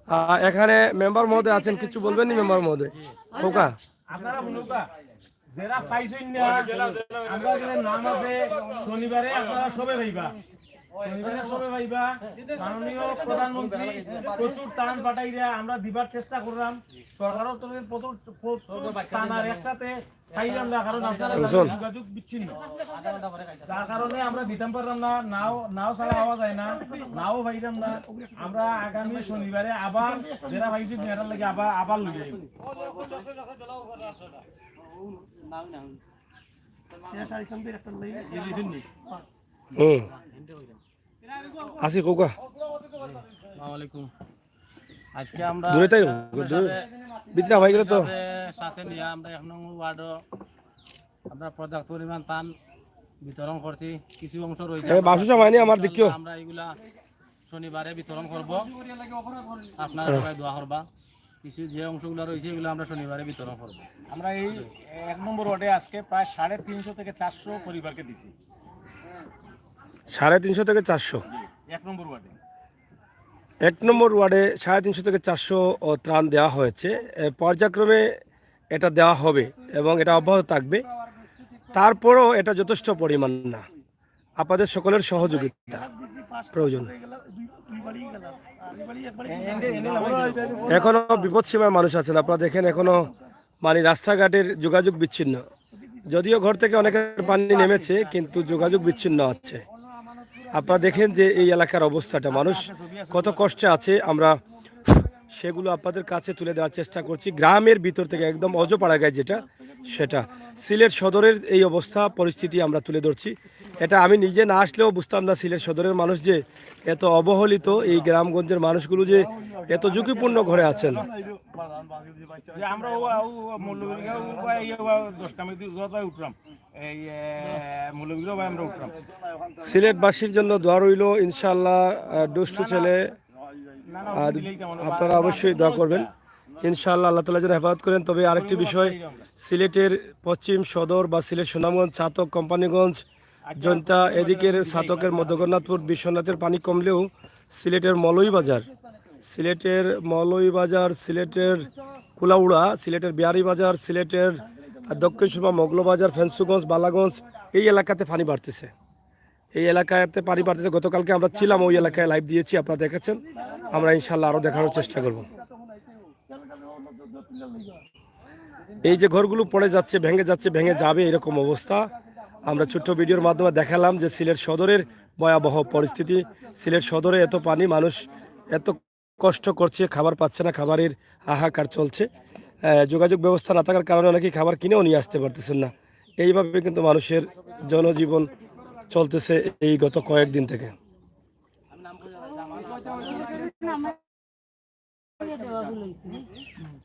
আহ, এখানে মেম্বার মহোদয় আছেন, কিছু বলবেন নি মেম্বার মহোদয়? খোকা। আপনারা হুনুকা, যারা পাইছইন না, আমরা যে নাম আছে, শনিবারে আপনারা সবে পাইবা। শনিবারে সবে পাইবা। মাননীয় প্রধানমন্ত্রী প্রচুর ত্রাণ পাঠাইরা, আমরা দিবার চেষ্টা করলাম। সরকারও তো প্রচুর, প্রচুর ত্রাণ আর একসাথে পাইলাম না, কারণ আপনারা বুঝছেন? যোগাযোগ বিচ্ছিন্ন, যার কারণে আমরা দিতাম পারলাম না। নাও, নাও ছাড়া পাওয়া যায় না, নাও পাইলাম না। আমরা আগামী শনিবারে আবার যেটা পাইছি, মেয়েটার লাগে আবার, আবার লই যাইব। হুম। আসি, কউক্কা। আসসালামু আলাইকুম। আজকে আমরা দূরে তাই হোক, দূরে। সাথে, ভিতরে হয়ে গেলে তো। সাথে, সাথে নিয়ে আমরা এক নম্বর ওয়ার্ডও আমরা পর্যাপ্ত পরিমাণ ত্রাণ বিতরণ করছি। কিছু অংশ রয়েছে এ, বাসু সামাইনি আমার দিকেও। আমরা এগুলা শনিবারে বিতরণ করব। আপনারা হ্যাঁ। সবাই দোয়া করবা। কিছু যে অংশগুলো রয়েছে, এগুলো আমরা শনিবারে বিতরণ করব। আমরা এই এক নম্বর ওয়ার্ডে আজকে প্রায় সাড়ে তিনশো থেকে চারশো পরিবারকে দিছি। সাড়ে তিনশো থেকে চারশো। এক নম্বর ওয়ার্ডে। এক নম্বর ওয়ার্ডে সাড়ে তিনশো থেকে চারশো ও ত্রাণ দেওয়া হয়েছে। এ, পর্যায়ক্রমে এটা দেওয়া হবে এবং এটা অব্যাহত থাকবে। তারপরও এটা যথেষ্ট পরিমাণ না। আপনাদের সকলের সহযোগিতা প্রয়োজন। এখনো বিপদ সীমায় মানুষ আছেন। আপনারা দেখেন, এখনো মানে রাস্তাঘাটের যোগাযোগ বিচ্ছিন্ন। যদিও ঘর থেকে অনেকের পানি নেমেছে, কিন্তু যোগাযোগ বিচ্ছিন্ন আছে। আপনারা দেখেন যে এই এলাকার অবস্থাটা, মানুষ কত কষ্টে আছে, আমরা সেগুলো আপনাদের কাছে তুলে দেওয়ার চেষ্টা করছি। গ্রামের ভিতর থেকে একদম অজপাড়া গায়ে যেটা, সেটা। সিলেট সদরের এই অবস্থা পরিস্থিতি আমরা তুলে ধরছি। এটা আমি নিজে না আসলেও বুঝতাম না সিলেট সদরের মানুষ যে এত অবহেলিত, এই গ্রামগঞ্জের মানুষগুলো যে এত ঝুঁকিপূর্ণ ঘরে আছেন। যে আমরা ও, ও, ও মৌলভীবাজার, ও, ও, এই, ও, দশ টাকা দিয়ে জোয়ার ভাই উঠলাম। এই, এ, মৌলভীবাজার ভাই আমরা উঠলাম। সিলেটবাসীর জন্য দোয়া রইল, ইনশাআল্লাহ। আহ, দুষ্টু ছেলে, না, না, আর দিলেই তেমন আপনারা অবশ্যই দোয়া করবেন, ইনশাআল্লাহ আল্লাহ তাআলা যেন হেফাজত করেন। তবে আরেকটি বিষয়, সিলেটের পশ্চিম সদর বা সিলেট সুনামগঞ্জ, ছাতক, কোম্পানিগঞ্জ, জৈন্তা, এদিকের ছাতকের মধ্যগণনাথপুর, বিশ্বনাথের পানি কমলেও সিলেটের মৌলভীবাজার, সিলেটের মৌলভীবাজার, সিলেটের কুলাউড়া, সিলেটের বিহারীবাজার, সিলেটের দক্ষিণ সুরমা, মৌলভীবাজার, ফেঞ্চুগঞ্জ, বালাগঞ্জ, এই এলাকাতে পানি বাড়তেছে। এই এলাকাতে পানি বাড়তেছে। গতকালকে আমরা ছিলাম ওই এলাকায়, লাইভ দিয়েছি, আপনারা দেখেছেন। আমরা ইনশাআল্লাহ আরও দেখানোর চেষ্টা করব। এই যে ঘরগুলো পড়ে যাচ্ছে, ভেঙে যাচ্ছে, ভেঙে যাবে, এরকম অবস্থা। আমরা ছোট্ট ভিডিওর মাধ্যমে দেখালাম যে সিলেট সদরের ভয়াবহ পরিস্থিতি। সিলেট সদরে এত পানি, মানুষ এত কষ্ট করছে, খাবার পাচ্ছে না, খাবারের হাহাকার চলছে। আহ, যোগাযোগ ব্যবস্থা না থাকার কারণে অনেকেই খাবার কিনেও নিয়ে আসতে পারতেছেন না। এইভাবে কিন্তু মানুষের জনজীবন চলতেছে এই গত কয়েকদিন থেকে।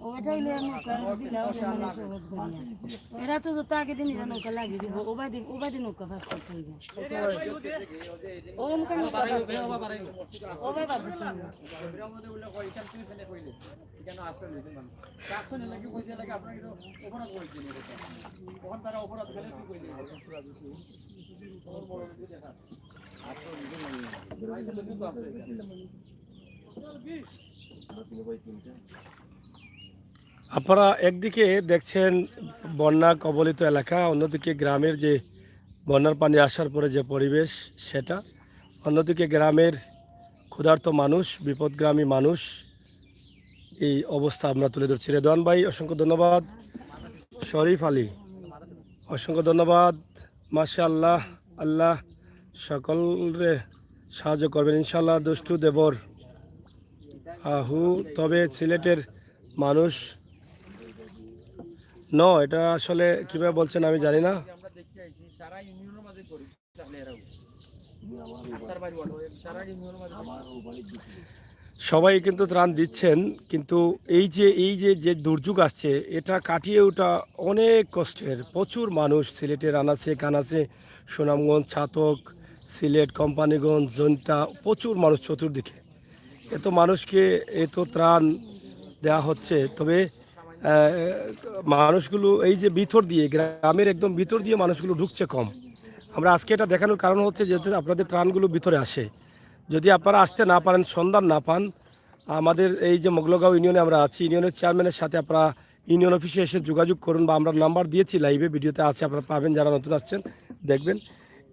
ওটা হইলে নৌকা দিলা হইলে মানে সহজ করিয়া। এরা তো যত আগে দিন এরা নৌকা লাগিয়ে দিব, ওবাদি, ওবাদি নৌকা ফাঁস করতে হইবে। ও মুখে নৌকা ফাঁস করতে হইবে। ওবাদি আপনারা একদিকে দেখছেন বন্যা কবলিত এলাকা, অন্যদিকে গ্রামের যে বন্যার পানি আসার পরে যে পরিবেশ সেটা, অন্যদিকে গ্রামের ক্ষুধার্ত মানুষ, বিপদগামী মানুষ, এই অবস্থা আমরা তুলে ধরছি। রেদওয়ান ভাই, অসংখ্য ধন্যবাদ। শরীফ আলী, অসংখ্য ধন্যবাদ। মাশাআল্লাহ, আল্লাহ সকলরে সাহায্য করবেন ইনশাআল্লাহ। দুষ্টু দেবর আহু, তবে সিলেটের মানুষ ন, এটা আসলে কিভাবে বলছেন আমি জানি না। সবাই কিন্তু ত্রাণ দিচ্ছেন, কিন্তু এই যে, এই যে, যে দুর্যোগ আসছে, এটা কাটিয়ে ওঠা অনেক কষ্টের। প্রচুর মানুষ সিলেটের আনাচে কানাচে, সুনামগঞ্জ, ছাতক, সিলেট, কোম্পানিগঞ্জ, জৈন্তা, প্রচুর মানুষ চতুর্দিকে। এত মানুষকে এত ত্রাণ দেওয়া হচ্ছে, তবে আহ, মানুষগুলো এই যে ভিতর দিয়ে, গ্রামের একদম ভিতর দিয়ে মানুষগুলো ঢুকছে কম। আমরা আজকে এটা দেখানোর কারণ হচ্ছে যাতে আপনাদের ত্রাণগুলো ভিতরে আসে। যদি আপনারা আসতে না পারেন, সন্ধান না পান, আমাদের এই যে মগলগাঁও ইউনিয়নে আমরা আছি, ইউনিয়নের চেয়ারম্যানের সাথে আপনারা ইউনিয়ন অফিসে এসে যোগাযোগ করুন, বা আমরা নাম্বার দিয়েছি লাইভে, ভিডিওতে আছে, আপনারা পাবেন, যারা নতুন আসছেন দেখবেন।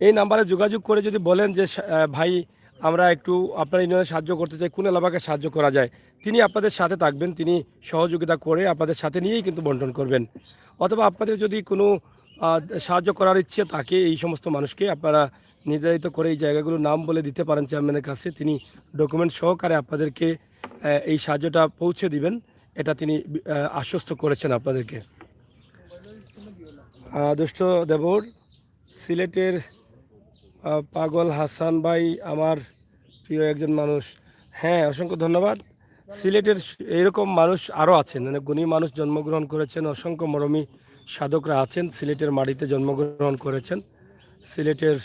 এই নাম্বারে যোগাযোগ করে যদি বলেন যে, "সা-, আহ, ভাই, আমরা একটু আপনার ইউনিয়নে সাহায্য করতে চাই, কোন এলাকাকে সাহায্য করা যায়?" তিনি আপনাদের সাথে থাকবেন, তিনি সহযোগিতা করে আপনাদের সাথে নিয়েই কিন্তু বন্টন করবেন। অথবা আপনাদের যদি কোনো, আহ, সাহায্য করার ইচ্ছে থাকে এই সমস্ত মানুষকে, আপনারা নির্ধারিত করে এই জায়গাগুলোর নাম বলে দিতে পারেন চেয়ারম্যানের কাছে, তিনি ডকুমেন্ট সহকারে আপনাদেরকে, আহ, এই সাহায্যটা পৌঁছে দিবেন, এটা তিনি, আহ, আশ্বস্ত করেছেন আপনাদেরকে। আহ, দুষ্ট দেবর, সিলেটের, আহ, পাগল হাসান ভাই আমার প্রিয় একজন মানুষ। হ্যাঁ, অসংখ্য ধন্যবাদ। সিলেটের স-, এরকম মানুষ আরও আছেন, মানে গুণী মানুষ জন্মগ্রহণ করেছেন, অসংখ্য মরমী সাধকরা আছেন, সিলেটের মাটিতে জন্মগ্রহণ করেছেন, সিলেটের,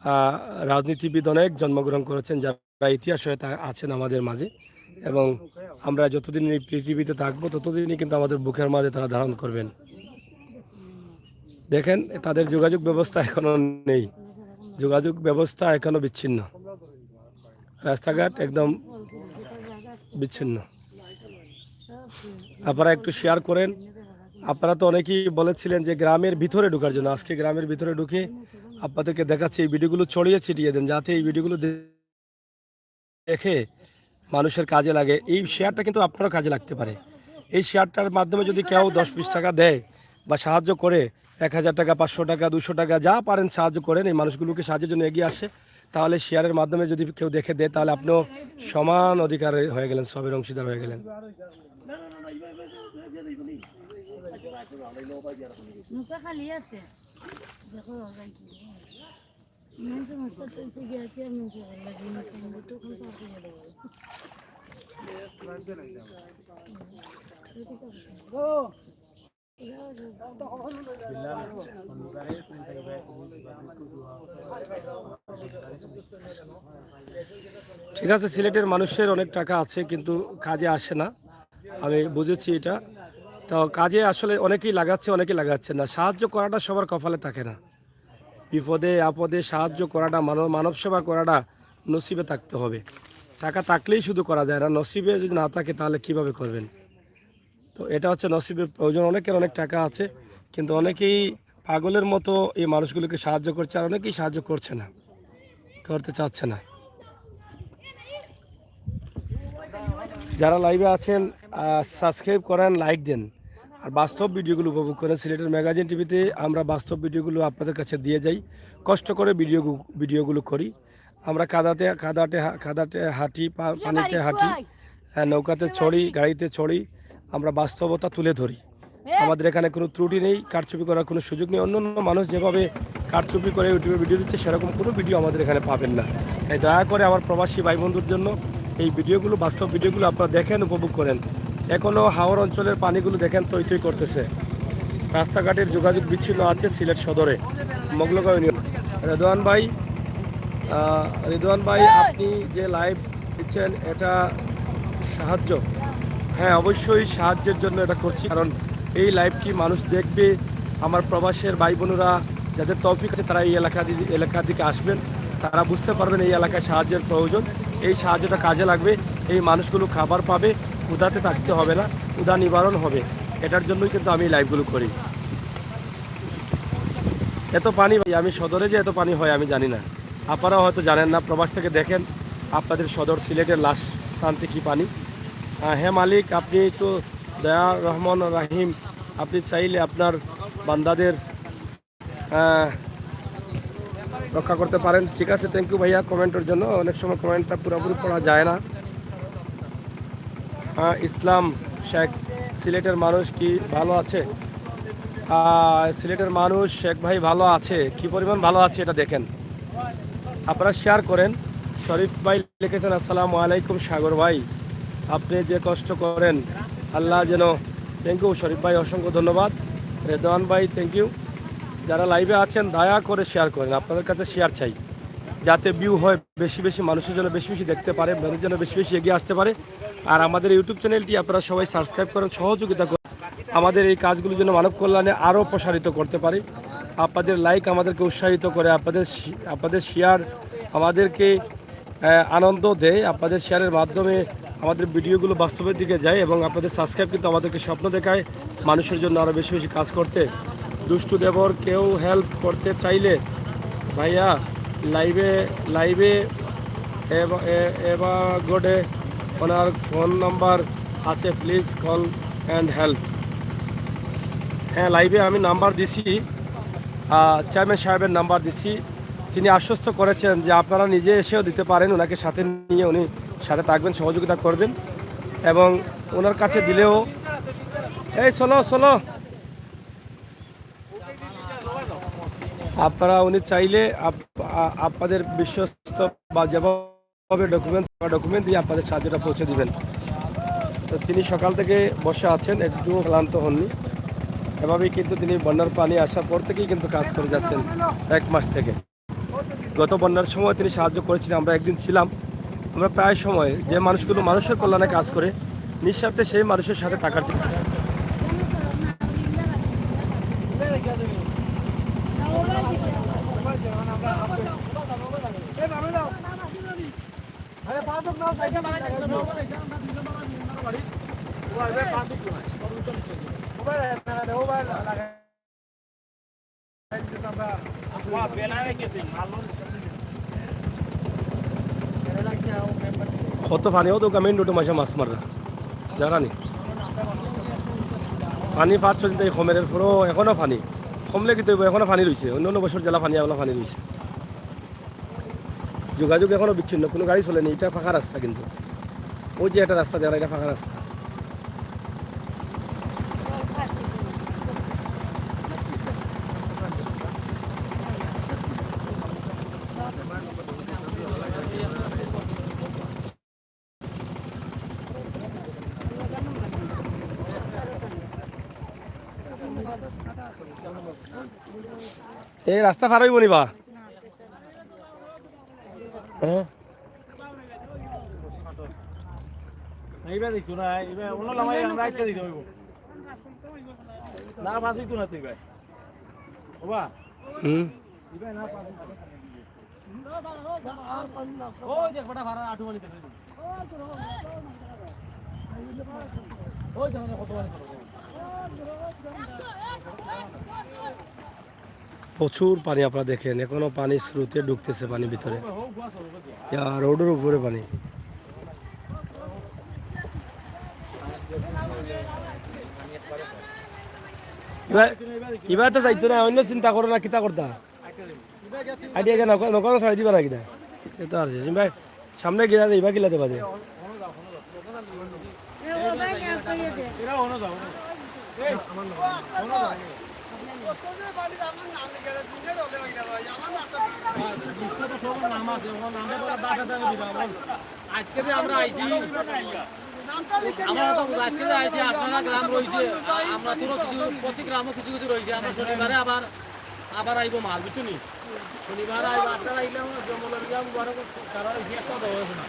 আহ, রাজনীতিবিদ অনেক জন্মগ্রহণ করেছেন, যারা ইতিহাস হয়ে তা-, আছেন আমাদের মাঝে। এবং আমরা যতদিন এই পৃথিবীতে থাকবো, ততদিনই কিন্তু আমাদের বুকের মাঝে তারা ধারণ করবেন। দেখেন, তাদের যোগাযোগ ব্যবস্থা এখনো নেই, যোগাযোগ ব্যবস্থা এখনো বিচ্ছিন্ন, রাস্তাঘাট একদম বিচ্ছিন্ন। আপনারা একটু শেয়ার করেন। আপনারা তো অনেকেই বলেছিলেন যে গ্রামের ভিতরে ঢোকার জন্য, আজকে গ্রামের ভিতরে ঢুকে আপনাদেরকে দেখাচ্ছি, এই ভিডিওগুলো ছড়িয়ে ছিটিয়ে দেন, যাতে এই ভিডিওগুলো দে-, দেখে মানুষের কাজে লাগে। এই শেয়ারটা কিন্তু আপনারও কাজে লাগতে পারে। এই শেয়ারটার মাধ্যমে যদি কেউ দশ বিশ টাকা দেয় বা সাহায্য করে, এক হাজার টাকা, পাঁচশো টাকা, দুশো টাকা, যা পারেন সাহায্য করেন, এই মানুষগুলোকে সাহায্যের জন্য এগিয়ে আসে, তাহলে শেয়ারের মাধ্যমে যদি কেউ দেখে দেয়, তাহলে আপনিও সমান অধিকার হয়ে গেলেন, সবের অংশীদার হয়ে গেলেন। নৌকা খালি আছে, দেখো। ঠিক আছে, সিলেটের মানুষের অনেক টাকা আছে, কিন্তু কাজে আসে না, আমি বুঝেছি এটা। তো কাজে আসলে অনেকেই লাগাচ্ছে, অনেকেই লাগাচ্ছে না। সাহায্য করাটা সবার কপালে থাকে না। বিপদে আপদে সাহায্য করাটা, মানব, মানব সেবা করাটা নসিবে থাকতে হবে। টাকা থাকলেই শুধু করা যায় না, নসিবে যদি না থাকে তাহলে কিভাবে করবেন? তো এটা হচ্ছে নসিবের প্রয়োজন। অনেকের অনেক টাকা আছে, কিন্তু অনেকেই পাগলের মতো এই মানুষগুলোকে সাহায্য করছে, আর অনেকেই সাহায্য করছে না, করতে চাচ্ছে না। যারা লাইভে আছেন, আহ, সাবস্ক্রাইব করেন, লাইক দেন, আর বাস্তব ভিডিওগুলো উপভোগ করেন। সিলেটের ম্যাগাজিন টিভিতে আমরা বাস্তব ভিডিওগুলো আপনাদের কাছে দিয়ে যাই, কষ্ট করে ভিডিও, ভিডিওগুলো করি। আমরা কাদাতে, কাদাতে হা-, কাদাতে হাঁটি, পা-, পানিতে হাঁটি, আহ, নৌকাতে চড়ি, গাড়িতে চড়ি, আমরা বাস্তবতা তুলে ধরি। আমাদের এখানে কোনো ত্রুটি নেই, কারচুপি করার কোনো সুযোগ নেই। অন্য অন্য মানুষ যেভাবে কারচুপি করে ইউটিউবে ভিডিও দিচ্ছে, সেরকম কোনো ভিডিও আমাদের এখানে পাবেন না। তাই দয়া করে আমার প্রবাসী ভাই বন্ধুর জন্য এই ভিডিওগুলো, বাস্তব ভিডিওগুলো আপনারা দেখেন, উপভোগ করেন। এখনও হাওর অঞ্চলের পানিগুলো দেখেন, তৈ তৈ করতেছে। রাস্তাঘাটের যোগাযোগ বিচ্ছিন্ন আছে সিলেট সদরে, মগলগাঁও ইউনিয়ন। রেদওয়ান ভাই, আহ, রেদওয়ান ভাই, আপনি যে লাইভ দিচ্ছেন, এটা সাহায্য? হ্যাঁ, অবশ্যই সাহায্যের জন্য এটা করছি, কারণ এই লাইভটি মানুষ দেখবে, আমার প্রবাসের ভাই বোনেরা যাদের তৌফিক আছে, তারা এই এলাকা দি-, এলাকার দিকে আসবেন, তারা বুঝতে পারবেন এই এলাকায় সাহায্যের প্রয়োজন, এই সাহায্যটা কাজে লাগবে, এই মানুষগুলো খাবার পাবে, ক্ষুধাতে থাকতে হবে না, ক্ষুধা নিবারণ হবে। এটার জন্যই কিন্তু আমি এই লাইভগুলো করি। এত পানি ভাই, আমি সদরে যে এত পানি হয় আমি জানি না, আপনারা হয়তো জানেন না, প্রবাস থেকে দেখেন, আপনাদের সদর সিলেটের লাশ প্রান্তে কী পানি। আহ, হে মালিক, আপনি তো দয়া রহমান রাহিম, আপনি চাইলে আপনার বান্দাদের, আহ, রক্ষা করতে পারেন। ঠিক আছে, থ্যাংক ইউ ভাইয়া কমেন্টের জন্য। অনেক সময় কমেন্টটা পুরোপুরি পড়া যায় না। আহ, ইসলাম শেখ, সিলেটের মানুষ কি ভালো আছে? আহ, সিলেটের মানুষ, শেখ ভাই, ভালো আছে, কি পরিমাণ ভালো আছে এটা দেখেন। আপনারা শেয়ার করেন। শরীফ ভাই লিখেছেন, "আসসালামু আলাইকুম সাগর ভাই, আপনি যে কষ্ট করেন, আল্লাহ যেন।" থ্যাংক ইউ শরীফ ভাই, অসংখ্য ধন্যবাদ। রেদওয়ান ভাই, থ্যাংক ইউ। যারা লাইভে আছেন, দয়া করে শেয়ার করেন, আপনাদের কাছে শেয়ার চাই, যাতে ভিউ হয় বেশি বেশি, মানুষের জন্য বেশি বেশি দেখতে পারে, মানুষ যেন বেশি বেশি এগিয়ে আসতে পারে। আর আমাদের ইউটিউব চ্যানেলটি আপনারা সবাই সাবস্ক্রাইব করেন, সহযোগিতা করেন। আমাদের এই কাজগুলো যেন মানব কল্যাণে আরও প্রসারিত করতে পারি। আপনাদের লাইক আমাদেরকে উৎসাহিত করে, আপনাদের শে-, আপনাদের শেয়ার আমাদেরকে, আহ, আনন্দ দেয়। আপনাদের শেয়ারের মাধ্যমে আমাদের ভিডিওগুলো বাস্তবের দিকে যায় এবং আপনাদের সাবস্ক্রাইব কিন্তু আমাদেরকে স্বপ্ন দেখায় মানুষের জন্য আরও বেশি বেশি কাজ করতে। দুষ্টু দেবর, কেউ হেল্প করতে চাইলে ভাইয়া, লাইভে লাইভে এভারগোডে ওনার ফোন নাম্বার আছে, প্লিজ কল অ্যান্ড হেল্প। হ্যাঁ, লাইভে আমি নাম্বার দিছি, চেয়ারম্যান সাহেবের নাম্বার দিছি। তিনি আশ্বস্ত করেছেন যে আপনারা নিজে এসেও দিতে পারেন, ওনাকে সাথে নিয়ে উনি সাথে থাকবেন, সহযোগিতা করবেন। এবং ওনার কাছে দিলেও, এই চলো চলো, আপনারা, উনি চাইলে আপ- আ- আপনাদের বিশ্বস্ত বা যেভাবে ডকুমেন্ট ডকুমেন্ট দিয়ে আপনাদের সাহায্যটা পৌঁছে দিবেন। তো তিনি সকাল থেকে বসে আছেন, একটুও ক্লান্ত হননি। এভাবেই কিন্তু তিনি বন্যার পানি আসার পর থেকেই কিন্তু কাজ করে যাচ্ছেন, এক মাস থেকে। গত বন্যার সময় তিনি সাহায্য করেছিলেন, আমরা একদিন ছিলাম। আমরা প্রায় সময় যে মানুষগুলো মানুষের কল্যাণে কাজ করে, নিঃস্বার্থে সেই মানুষের সাথে থাকার জন্য। কত পানি, ও তো মেইন রোডে মাসে মাছ মাররা, জানা নি? পানি পাঁচ ছয় দিন থেকে কমের, এরপরও এখনো পানি। কমলে কি তৈব, এখনো পানি রইছে, অন্য অন্য বছর জেলা পানি, এখনো পানি রইছে। যোগাযোগ এখনো বিচ্ছিন্ন, কোনো গাড়ি চলেনি। এটা ফাঁকা রাস্তা, কিন্তু ওই যে একটা রাস্তা দেখা, এটা ফাঁকা রাস্তা। এই রাস্তা পার অইব নি বা? হ্যাঁ? এইবার দেখছো না, এইবার অন্য লামাই আমরা একটা দিতে হইব। না, পাস হইতো না তুই ভাই। ওবা। হুম। ওই দেখ, বেটা, ভাড়া আটু বানি দেখে দিবি। ওই দেখ, কত বানি দেখে দিবি। প্রচুর পানি, আপনারা দেখেন, এখনো পানির স্রোতে ঢুকতেছে পানির ভিতরে। ইয়া, রোডের উপরে পানি। ইবা, ইবা তো যাইতো না, অন্য চিন্তা করো না, কিতা করতা? আইডিয়া কেন? নকল ছাড়ি দিবা না কিতা? এ তো আর জিম ভাই, সামনে গিয়া যাইবা কিলা দেবা দে। আজকে যে আমরা আইছি, আমরা তো আজকে যে আইছি, আপনারা গ্রাম রইছে, আমরা তো কিছু, প্রতি গ্রামও কিছু কিছু রইছে। আমরা শনিবারে আবার, আবার আইবো মাল, বুঝছো নি? শনিবার আইবো, আপনারা আইলে আমরা জঙ্গলের গ্রাম বড় করছি, কারণ এই একটা দেওয়া হয়েছে না।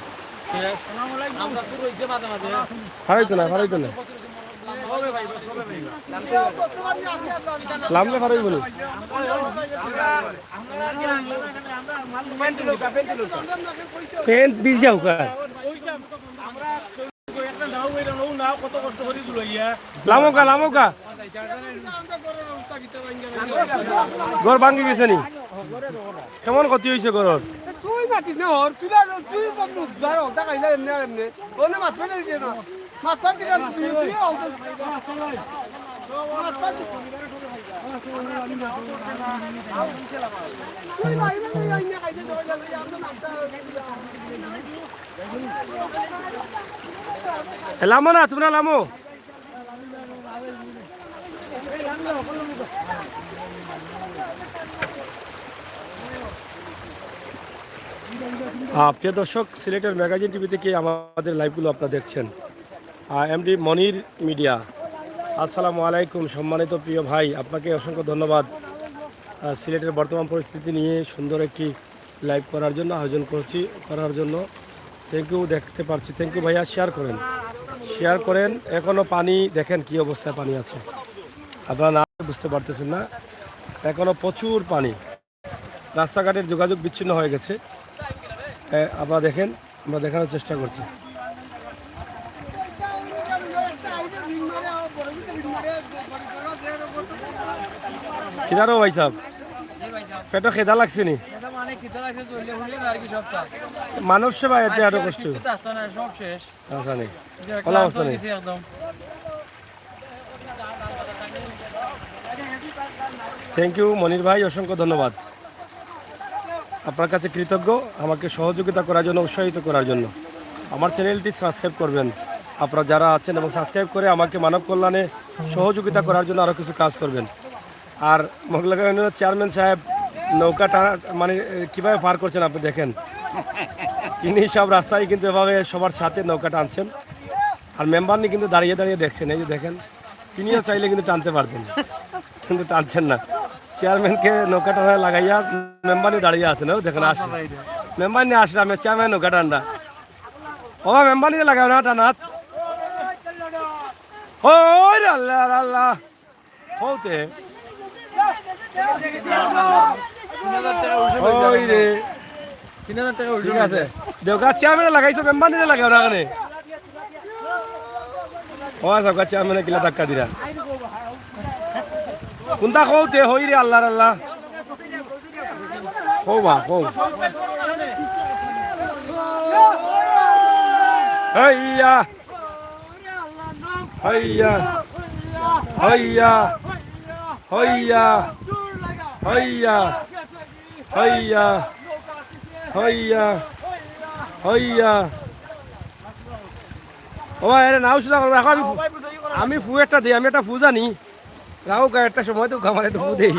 আমরা তো রইছে মাঝে মাঝে। ফারাইতো না, ফারাইতো না। লামলে ফারাইবো নি। প্যান্ট ভিজা হোক আর। লামোকা, লামোকা। ঘর ভাঙ্গি গেছে নি? কেমন ক্ষতি হইছে ঘরর? তুই মাতিস না, হর, তুই আর, তুই মুখ ধর, ওটা খাইলে এমনি আর এমনি। ওনে মাতবে না, দিতে না। মাতবার দিকে আর তুই, তুই আর, মাতবার দিকে। তুই বাইরে, তুই আইনে খাইতে দেবে না, তুই আমরা মাততে হবে। এ, লামো না, তোমরা লামো। আহ, প্রিয় দর্শক, সিলেটের ম্যাগাজিন টিভি থেকে আমাদের লাইভগুলো আপনারা দেখছেন। আহ, এমডি মনির মিডিয়া, আসসালামু আলাইকুম। সম্মানিত প্রিয় ভাই, আপনাকে অসংখ্য ধন্যবাদ। আহ, সিলেটের বর্তমান পরিস্থিতি নিয়ে সুন্দর একটি লাইভ করার জন্য, আয়োজন করছি, করার জন্য। থ্যাংক ইউ, দেখতে পাচ্ছি। থ্যাংক ইউ ভাইয়া, শেয়ার করেন, শেয়ার করেন। এখনো পানি, দেখেন কি অবস্থায় পানি আছে, আপনারা না বুঝতে পারতেছেন না, এখনো প্রচুর পানি। রাস্তাঘাটের যোগাযোগ বিচ্ছিন্ন হয়ে গেছে। এ, আপনারা দেখেন, আমরা দেখানোর চেষ্টা করছি। কিধার হো ভাই সাহেব? পেটো খেদা লাগছে নি? মানব সেবা এতে আরো কষ্ট। আচ্ছা নি। খোলা অবস্থা নেই। থ্যাংক ইউ মনির ভাই, অসংখ্য ধন্যবাদ। আপনার কাছে কৃতজ্ঞ আমাকে সহযোগিতা করার জন্য, উৎসাহিত করার জন্য। আমার চ্যানেলটি সাবস্ক্রাইব করবেন আপনারা যারা আছেন, এবং সাবস্ক্রাইব করে আমাকে মানব কল্যাণে সহযোগিতা করার জন্য আরও কিছু কাজ করবেন। আর মগলাগাঁও ইউনিয়নের চেয়ারম্যান সাহেব নৌকা টানা, মানে, কিভাবে পার করছেন আপনি দেখেন। তিনি সব রাস্তায় কিন্তু এভাবে সবার সাথে নৌকা টানছেন। আর মেম্বারনি কিন্তু দাঁড়িয়ে দাঁড়িয়ে দেখছেন, এই যে দেখেন, তিনিও চাইলে কিন্তু টানতে পারতেন, কিন্তু টানছেন না। চেয়ারম্যানকে নৌকা টানায় লাগাইয়া মেম্বারনি দাঁড়িয়ে আছেন, ও দেখেন আসে। মেম্বারনি আসে, আমি চেয়ারম্যান নৌকা টানরা। ও মেম্বারনিরে লাগাও না টানাত। ও রে আল্লাহ, আল্লাহ। কওতে। ওই রে। ঠিক আছে। দেউকা চেয়ারম্যানে লাগাইছো, মেম্বারনিরে লাগাও না কেনে? ও আচ্ছা, চেয়ারম্যানে কিলা ধাক্কা দিরা? কোনটা কওতে? হই রে আল্লাহর আল্লাহ। কও বা, কও। হেইয়া। হইয়া, হইয়া, হইয়া, হইয়া, হইয়া, হইয়া, হইয়া। ও ভাই, এরে নাও সুজা করো, রাখো, আমি ফু-, আমি ফু একটা দেই, আমি একটা ফু জানি। রাখো, একটা সময় তো আমার একটা ফু দেই।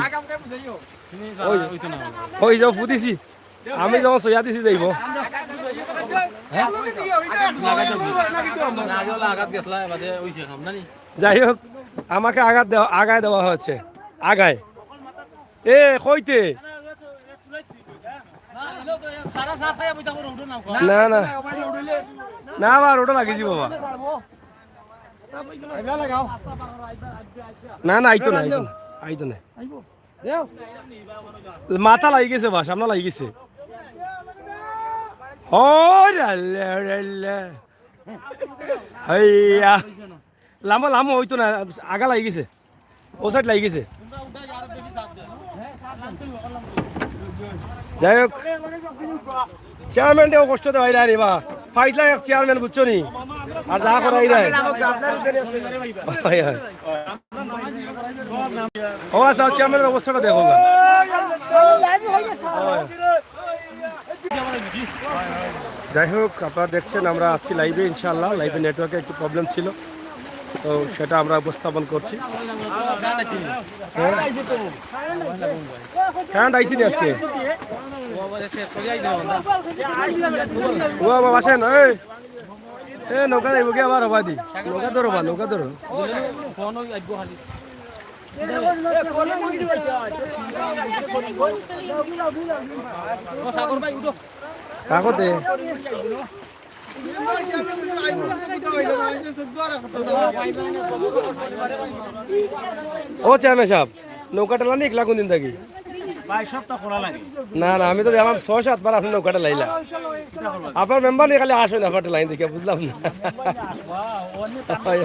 ওই, ওই যাও, ফু দিছি। আমি যখন সইয়া দিছি যাইব। যাই হোক, আমাকে আঘাত দেওয়া, আগায় দেওয়া হয়েছে। আগায়। এ, কইতে? না, না। না, আবার ওটা লাগিয়েছি বাবা। না, না, আইতো না, আইতো না, আইতো না। মাথা লাগি গেছে বা, সামনে লাগি গেছে। ওরে আল্লাহ, ওরে আল্লাহ। হাইয়া। লামো, লামো হইতো না, আগা লাগি গেছে। ও সাইড লাগি গেছে। যাই হোক, চেয়ারম্যানটাও কষ্ট দেওয়া রে বা। ফাইজলা এক চেয়ারম্যান, বুঝছো নি? আর যা করাই রে। হয়, হয়। ও আচ্ছা, চেয়ারম্যানের অবস্থাটা দেখো না। যাই হোক, আপনারা দেখছেন আমরা আছি লাইভে, ইনশাআল্লাহ। লাইভে নেটওয়ার্কে একটু প্রবলেম ছিল, তো সেটা আমরা উপস্থাপন করছি। হ্যাঁ? কারেন্ট আইছে নি আজকে? ও বাবা, আসেন, এই। এ, নৌকা যাইব কি আবার হবা দি? নৌকা ধরো বা, নৌকা ধরো। রাখো দে। ও চেয়ারম্যান সাহেব, নৌকা টেলা নিকলা কোন দিন থাকি? ভাই, সপ্তাহ খোলা লাগে। না, না, আমি তো দেখলাম ছয় সাত বার আপনি নৌকাটা লাইলা। আপনার মেম্বার নিয়ে খালি আসেন, আপনার লাইন দেখে বুঝলাম না। যাই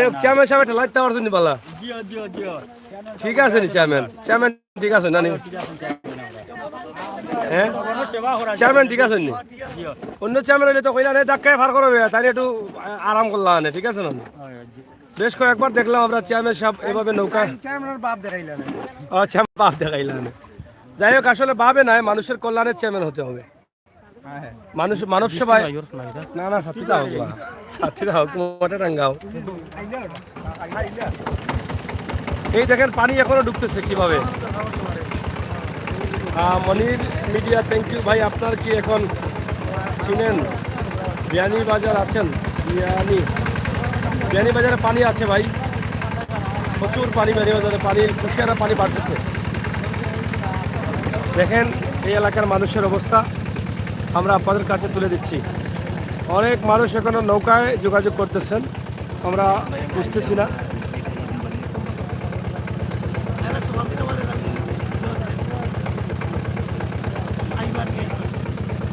হোক, চেয়ারম্যান সাহেব একটা লাইতে পারছেন নি বালা? ঠিক আছে নি চেয়ারম্যান? চেয়ারম্যান ঠিক আছে না নি? হ্যাঁ? চেয়ারম্যান ঠিক আছে নি? অন্য চেয়ারম্যান হইলে তো কইলা, "রে, ধাক্কায় পার করবে, তাই একটু আরাম করলা আনে", ঠিক আছে না? বেশ কয়েকবার দেখলাম আমরা চেয়ারম্যান সাহেব এভাবে নৌকা। চেয়ারম্যানের বাপ দেখাইলা না। ও, চেয়ারম্যান বাপ দেখাইলা না। যাই হোক, আসলে ভাবে নাই, মানুষের কল্যাণের চেয়ারম্যান হতে হবে। মানুষ, মানব সেবায়। না, না, সাথী দাও বা। সাথী দাও, তোমার টাঙ্গাও। এই দেখেন, পানি এখনো ঢুকতেছে কিভাবে। আহ, মনির মিডিয়া, থ্যাংক ইউ ভাই। আপনার কি এখন চিনেন বিয়ানীবাজার আছেন? বিয়ানী, বিয়ানীবাজারে পানি আছে ভাই, প্রচুর পানি বিয়ানীবাজারে, পানি, কুশিয়ারা পানি বাড়তেছে। দেখেন এই এলাকার মানুষের অবস্থা, আমরা আপনাদের কাছে তুলে দিচ্ছি। অনেক মানুষ এখনো নৌকায় যোগাযোগ করতেছেন, আমরা বুঝতেছি না।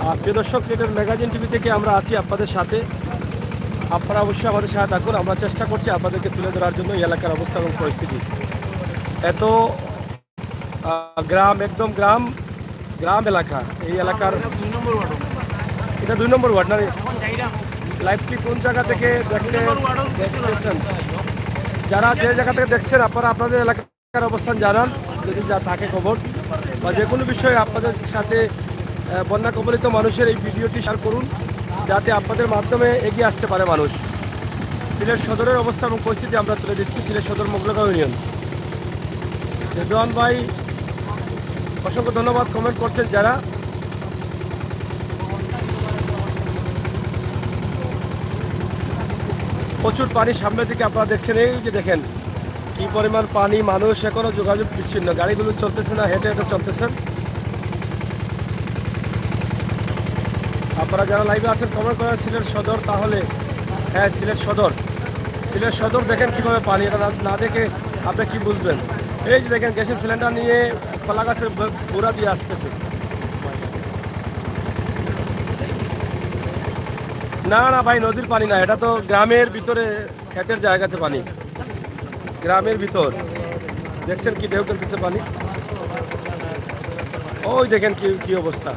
আর প্রিয় দর্শক, সিলেটের ম্যাগাজিন টিভি থেকে আমরা আছি আপনাদের সাথে। আপনারা অবশ্যই আমাদের সাথে থাকুন, আমরা চেষ্টা করছি আপনাদেরকে তুলে ধরার জন্য এই এলাকার অবস্থা এবং পরিস্থিতি। এত আহ, গ্রাম, একদম গ্রাম, গ্রাম এলাকা। এই এলাকার এটা দুই নম্বর ওয়ার্ড না? লাইভটি কোন জায়গা থেকে দেখতে দেখতেছেন? যারা যে জায়গা থেকে দেখছেন, আপনারা আপনাদের এলাকার অবস্থান জানান, যদি যা থাকে খবর বা যে কোনো বিষয়ে আপনাদের সাথে, আহ, বন্যা কবলিত মানুষের এই ভিডিওটি শেয়ার করুন, যাতে আপনাদের মাধ্যমে এগিয়ে আসতে পারে মানুষ। সিলেট সদরের অবস্থা এবং পরিস্থিতি আমরা তুলে দিচ্ছি, সিলেট সদর মোগলগাঁও ইউনিয়ন। রেদওয়ান ভাই, অসংখ্য ধন্যবাদ কমেন্ট করছেন যারা। প্রচুর পানি সামনের দিকে আপনারা দেখছেন, এই যে দেখেন কি পরিমাণ পানি, মানুষ এখনো যোগাযোগ বিচ্ছিন্ন, গাড়িগুলো চলতেছে না, হেঁটে হেঁটে চলতেছেন। আপনারা যারা লাইভে আছেন কমেন্ট করেন সিলেট সদর, তাহলে হ্যাঁ সিলেট সদর, সিলেট সদর দেখেন কিভাবে পানি, এটা না না দেখে আপনি কি বুঝবেন? এই যে দেখেন গ্যাসের সিলিন্ডার নিয়ে কলা গাছের ব- গুড়া দিয়ে আসতেছে। না না ভাই, নদীর পানি না, এটা তো গ্রামের ভিতরে, ক্ষেতের জায়গাতে পানি, গ্রামের ভিতর। দেখছেন কি ঢেউ খেলতেছে পানি, ওই দেখেন কি কি অবস্থা।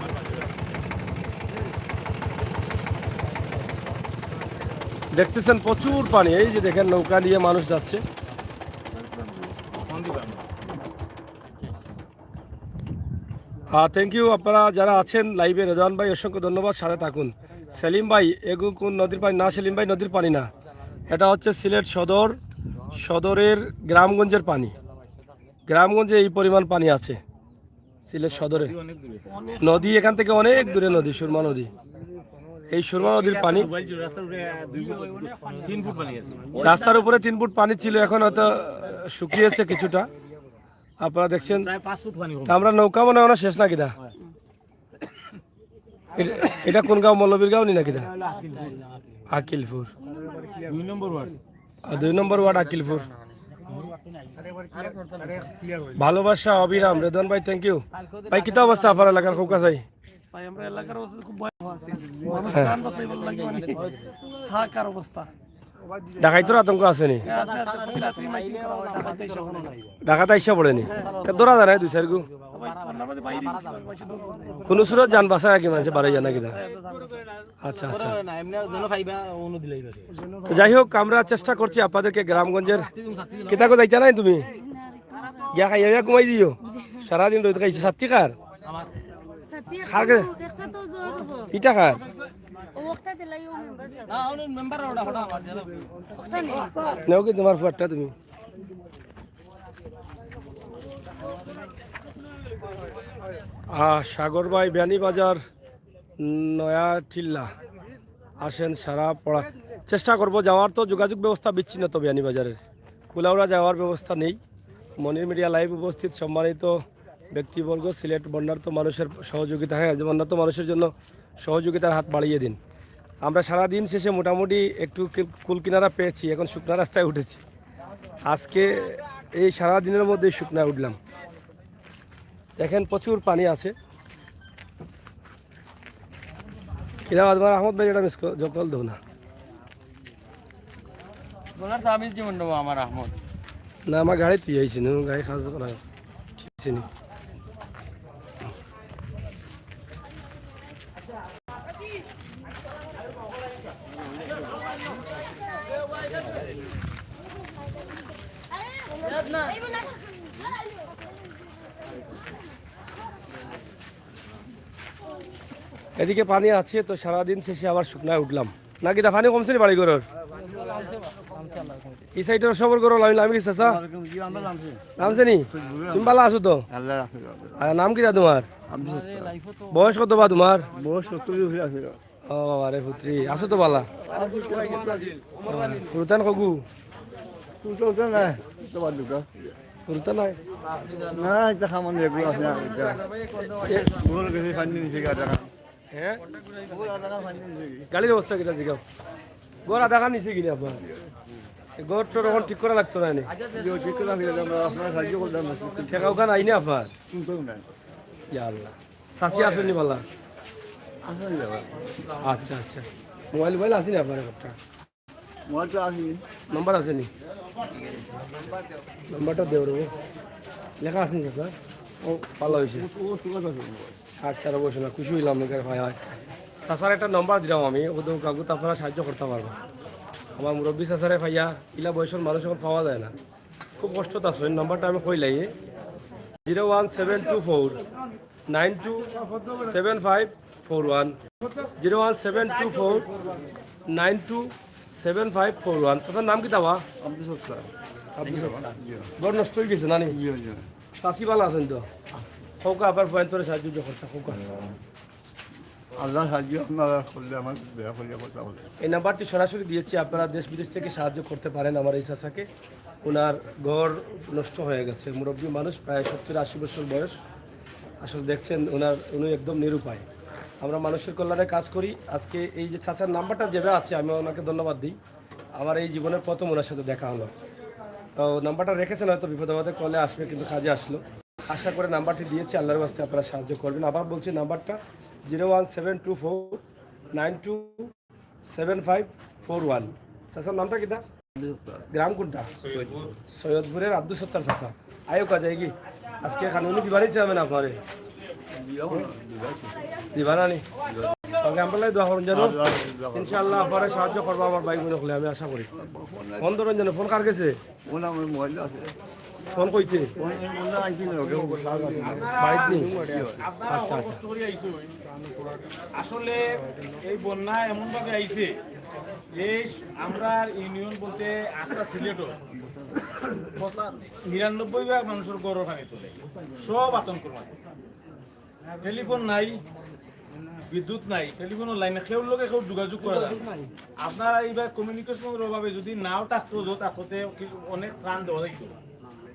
দেখতেছেন প্রচুর পানি, এই যে দেখেন নৌকা নিয়ে মানুষ যাচ্ছে। হ্যাঁ, থ্যাংক ইউ। আপনারা যারা আছেন লাইভে, রেদওয়ান ভাই অসংখ্য ধন্যবাদ, সাথে থাকুন। সেলিম ভাই, এগু কোন নদীর পানি? না সেলিম ভাই, নদীর পানি না, এটা হচ্ছে সিলেট সদর, সদরের গ্রামগঞ্জের পানি। গ্রামগঞ্জে এই পরিমাণ পানি আছে সিলেট সদরে। নদী এখান থেকে অনেক দূরে, নদী সুরমা নদী। এই সুরমা নদীর পানি, রাস্তার উপরে তিন ফুট পানি আছে। রাস্তার উপরে তিন ফুট পানি ছিল, এখন হয়তো শুকিয়েছে কিছুটা। আপনারা দেখছেন, প্রায় পাঁচ ফুট পানি কম। তা আমরা নৌকা মনে হয় শেষ নাকি দা? এটা, এটা কোন গাঁও? মৌলভীর গাঁও নি নাকি দা? আকিলপুর। দুই নম্বর ওয়ার্ড। আর দুই নম্বর ওয়ার্ড আকিলপুর। ভালোবাসা অবিরাম, রেদন ভাই, থ্যাংক ইউ। ভাই, কিতা অবস্থা আপনার এলাকার? খোকা চাই। ভাই, আমরা এলাকার অবস্থা খুব ভয়াবহ আছে। মানুষ হ্যাঁ। প্রাণ বাঁচাইবার লাগি মানে হাহাকার অবস্থা। ডাকাইতর আতঙ্ক আছে নি? হ্যাঁ, আছে, আছে। প্রতি রাত্রি মাইকিং করা হয়, ডাকাইতে এসে পড়ে। ডাকাত আইসা পড়ে নি? তা ধরা যায় না দুই চাইরগু? ভাই, কন্যার মধ্যে বাইরে গেছিল, ভাই, সে দৌড় করে। কোনো সুরত যান বাঁচায় কি মানুষে বাড়াই যায় না কিনা? হ্যাঁ, এটা জানা আছে। আচ্ছা, আচ্ছা। না, এমনি যেন পাইবা, অন্য দিলেই পারে। তো যাই হোক, আমরা চেষ্টা করছি আপনাদেরকে গ্রামগঞ্জের। কিতাকো যাইতা নাই তুমি? গিয়া খাইয়া গিয়া ঘুমাই দিও। সারাদিন রোদ খাইছে, সাত্তি কার? খার কে? ইটা খার? নেও কি তোমার ফুয়ারটা তুমি? আহ, সাগর ভাই, বিয়ানীবাজার, নয়া টিল্লা। আসেন সারা পড়া। চেষ্টা করব যাওয়ার, তো যোগাযোগ ব্যবস্থা বিচ্ছিন্ন তো বিয়ানীবাজারের। কুলাউড়া যাওয়ার ব্যবস্থা নেই। মনির মিডিয়া লাইভ উপস্থিত সম্মানিত ব্যক্তিবর্গ, সিলেট বন্যার্ত মানুষের সহযোগিতা, হ্যাঁ, বন্যার্ত মানুষের জন্য সহযোগিতার হাত বাড়িয়ে দিন। আমরা সারা দিন শেষে মোটামুটি একটু কি-, কুল কিনারা পেয়েছি, এখন শুকনা রাস্তায় উঠেছি। আজকে এই সারা দিনের মধ্যে শুকনায় উঠলাম। দেখেন প্রচুর পানি আছে। কিনা তোমার আহমদ ভাই, এটা মিস কল দেবো না। বলার তো আমি জীবন নেবো আমার আহমদ। না, আমার গাড়ি তুই আইছি না, গাড়ি কাজ করা। ঠিক আছে নি। এদিকে পানি আছে, তো সারাদিন শেষে আবার শুকনায় উঠলাম। নাকি দা পানি কমছে নি বাড়ি ঘরর? এই সাইডর সবর ঘরর লামি, লামি গেছে, চাচা? নামছে নি? তুমি ভালা আছো তো? আল্লাহ রাখছে। আর নাম কিতা তোমার? আব্দুল সত্তার। বয়স কত বা তোমার? বয়স সত্তর উপরে আছে। ও বাবা রে পুত্রি, আছো তো ভালা? আছি, আছি, আছি। ফুরুতান কগু? ফুরুতান নাই, তো বাদ দিতা। ফুরুতান নাই? না, এটা খামান রেগুলার আছে না, এটা। এ- বড় গেছে পানি নিচে গিয়ে দেখা। হ্যাঁ? গাড়ির অবস্থা কিতা জিগাও? ঘর আধা খান নিচে গিয়ে আপনার? এ ঘর তো তখন ঠিক করা লাগতো না নি? যে ঠিক করা হয়ে গেল, আমরা আপনার সাহায্য করলাম না। ঠেকা উকা নাই নি আপনার? কিন্তু নাই। ইয়া আল্লাহ। চাচি আছেন নি ভালা? আছে নি বাবা? আচ্ছা, আচ্ছা। মোবাইল, মোবাইল আছে নি আপনার একটা? মোবাইল তো আছে। নাম্বার আছে নি? নাম্বারটা দেও রে। লেখা আছে নি, চাচা? ও, ভালা অইছে। ও সুগার আছে মনে হয়। আচ্ছা, আর বসো না, খুশি অইলাম আপনার ভাই। হয়, চাচার একটা নাম্বার দিলাম আমি, ও তো কাকু তো আপনারা সাহায্য করতা পারবা। আমার মুরব্বী চাচারে পাইয়া, ইলা বয়সর মানুষ অখন পাওয়া যায় না, খুব কষ্টত আছইন। নাম্বারটা আমি কইলাই, zero one seven two four nine two seven five four one, zero one seven two four nine two seven five four one। চাচার নাম কিতা বা? আব্দুল সত্তার। আব্দুল সত্তার। জি। ঘর নষ্ট অই গেছে না নি? জি, জি। চাচি ভালা আছইন তো? কউক্কা, আপনার ফুয়াইন্তরে সাহায্য করতা, কউক্কা। আল্লাহ সাহায্য আপনারা করলে আমার দয়া করিয়া কথা বলে। এই নাম্বারটি সরাসরি দিয়েছি, আপনারা দেশ বিদেশ থেকে সাহায্য করতে পারেন আমার এই চাচাকে। ওনার ঘর নষ্ট হয়ে গেছে, মুরব্বী মানুষ, প্রায় সত্তর আশি বছর বয়স। আসলে দেখছেন, ওনার, উনি একদম নিরুপায়। আমরা মানুষের কল্যাণে কাজ করি। আজকে এই যে চাচার নাম্বারটা যেভাবে আছে, আমি ওনাকে ধন্যবাদ দিই। আমার এই জীবনের প্রথম ওনার সাথে দেখা হলো। তো নাম্বারটা রেখেছেন, হয়তো বিপদে আপদে কলে আসবে, কিন্তু কাজে আসলো। আশা করে নাম্বারটি দিয়েছি, আল্লাহর ওয়াস্তে আপনারা সাহায্য করবেন। আবার বলছি নাম্বারটা, zero one seven two four nine two seven five four one। চাচার নামটা কিতা? গ্রাম কোনটা? সৈয়দপুরের আব্দুল সত্তার চাচা। আইও কাজ আইগি। আজকে খান উনি দিবারই চেয়ারম্যান আপনারে। দিবা না নি? ওকে, আমরা দোয়া করুন যেন। ইনশাআল্লাহ আপনারা সাহায্য করবো আমার ভাই বোন হকলে, আমি আশা করি। ফোন ধরুন যেন, ফোন কার গেছে? ফোন আমার মোবাইল আছে। ফোন কইতে? ফোন এই মোবাইল আনছি না, ওকে, ওকে, সারা আছে। বাইক নেই? আচ্ছা, আচ্ছা। কষ্ট করে আইছো। আসলে এই বন্যা এমন ভাবে আইছে, এই আমরার ইউনিয়ন বলতে আস্তা সিলেটও নিরানব্বই ভাগ মানুষের ঘরর পানি তলে, সব আতঙ্কর মাঝে। টেলিফোন নাই, বিদ্যুৎ নাই, টেলিফোনর লাইন নাই, কেউর লগে কেউ যোগাযোগ করা যায় না। আপনারা এইবার কমিউনিকেশনের অভাবে যদি নাও থাকতো, যত থাকতে কিছু অনেক ত্রাণ দেওয়া যাইতো।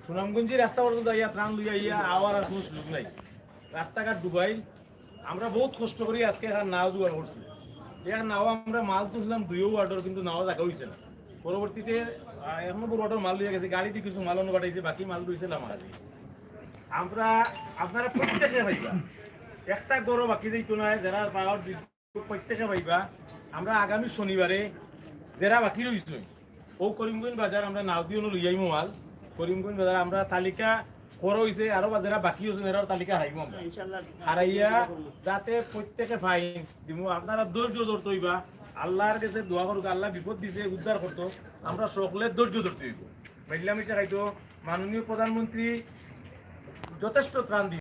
সুনামগঞ্জের রাস্তা পর্যন্ত আইয়া ত্রাণ লইয়া আইয়া আওয়ার আর কোনো সুযোগ নাই। রাস্তাঘাট ডুবাইল, আমরা বহুত কষ্ট করি আজকে একটা নাও জোগাড় করছি। এই নাও আমরা মাল তুলছিলাম দুইও ওয়ার্ডর, কিন্তু নাও জাগা হইছে না। পরবর্তীতে, আহ, এক নম্বর ওয়ার্ডর মাল লইয়া গেছে, গাড়ি দিয়ে কিছু মাল অন্য পাঠাইছে, বাকি মাল রইছে লামাহাজি। আমরা, আপনারা প্রত্যেকে পাইবা, একটা ঘরও বাকি যাইতো না, যারা পাওয়ার প্রত্যেকে পাইবা। আমরা আগামী শনিবারে যারা বাকি রইছে, ও করিমগঞ্জ বাজার আমরা নাও দিয়ে লইয়াই মাল। করিমগঞ্জ বাজার আমরা তালিকা করা হইছে, আরো বা-, যারা বাকি আছে, এরাও তালিকা হারাইবো আমরা। ইনশাআল্লাহ। হারাইয়া যাতে প্রত্যেকে পাই দিমু, আপনারা ধৈর্য ধরতে হইবা। আল্লাহর কাছে দোয়া করুক, আল্লাহ বিপদ দিছে, উদ্ধার করতো, আমরা সকলে ধৈর্য ধরতে হইব। বাইল্লা মিঠা খাইতো মাননীয় প্রধানমন্ত্রী যথেষ্ট ত্রাণ দিছে।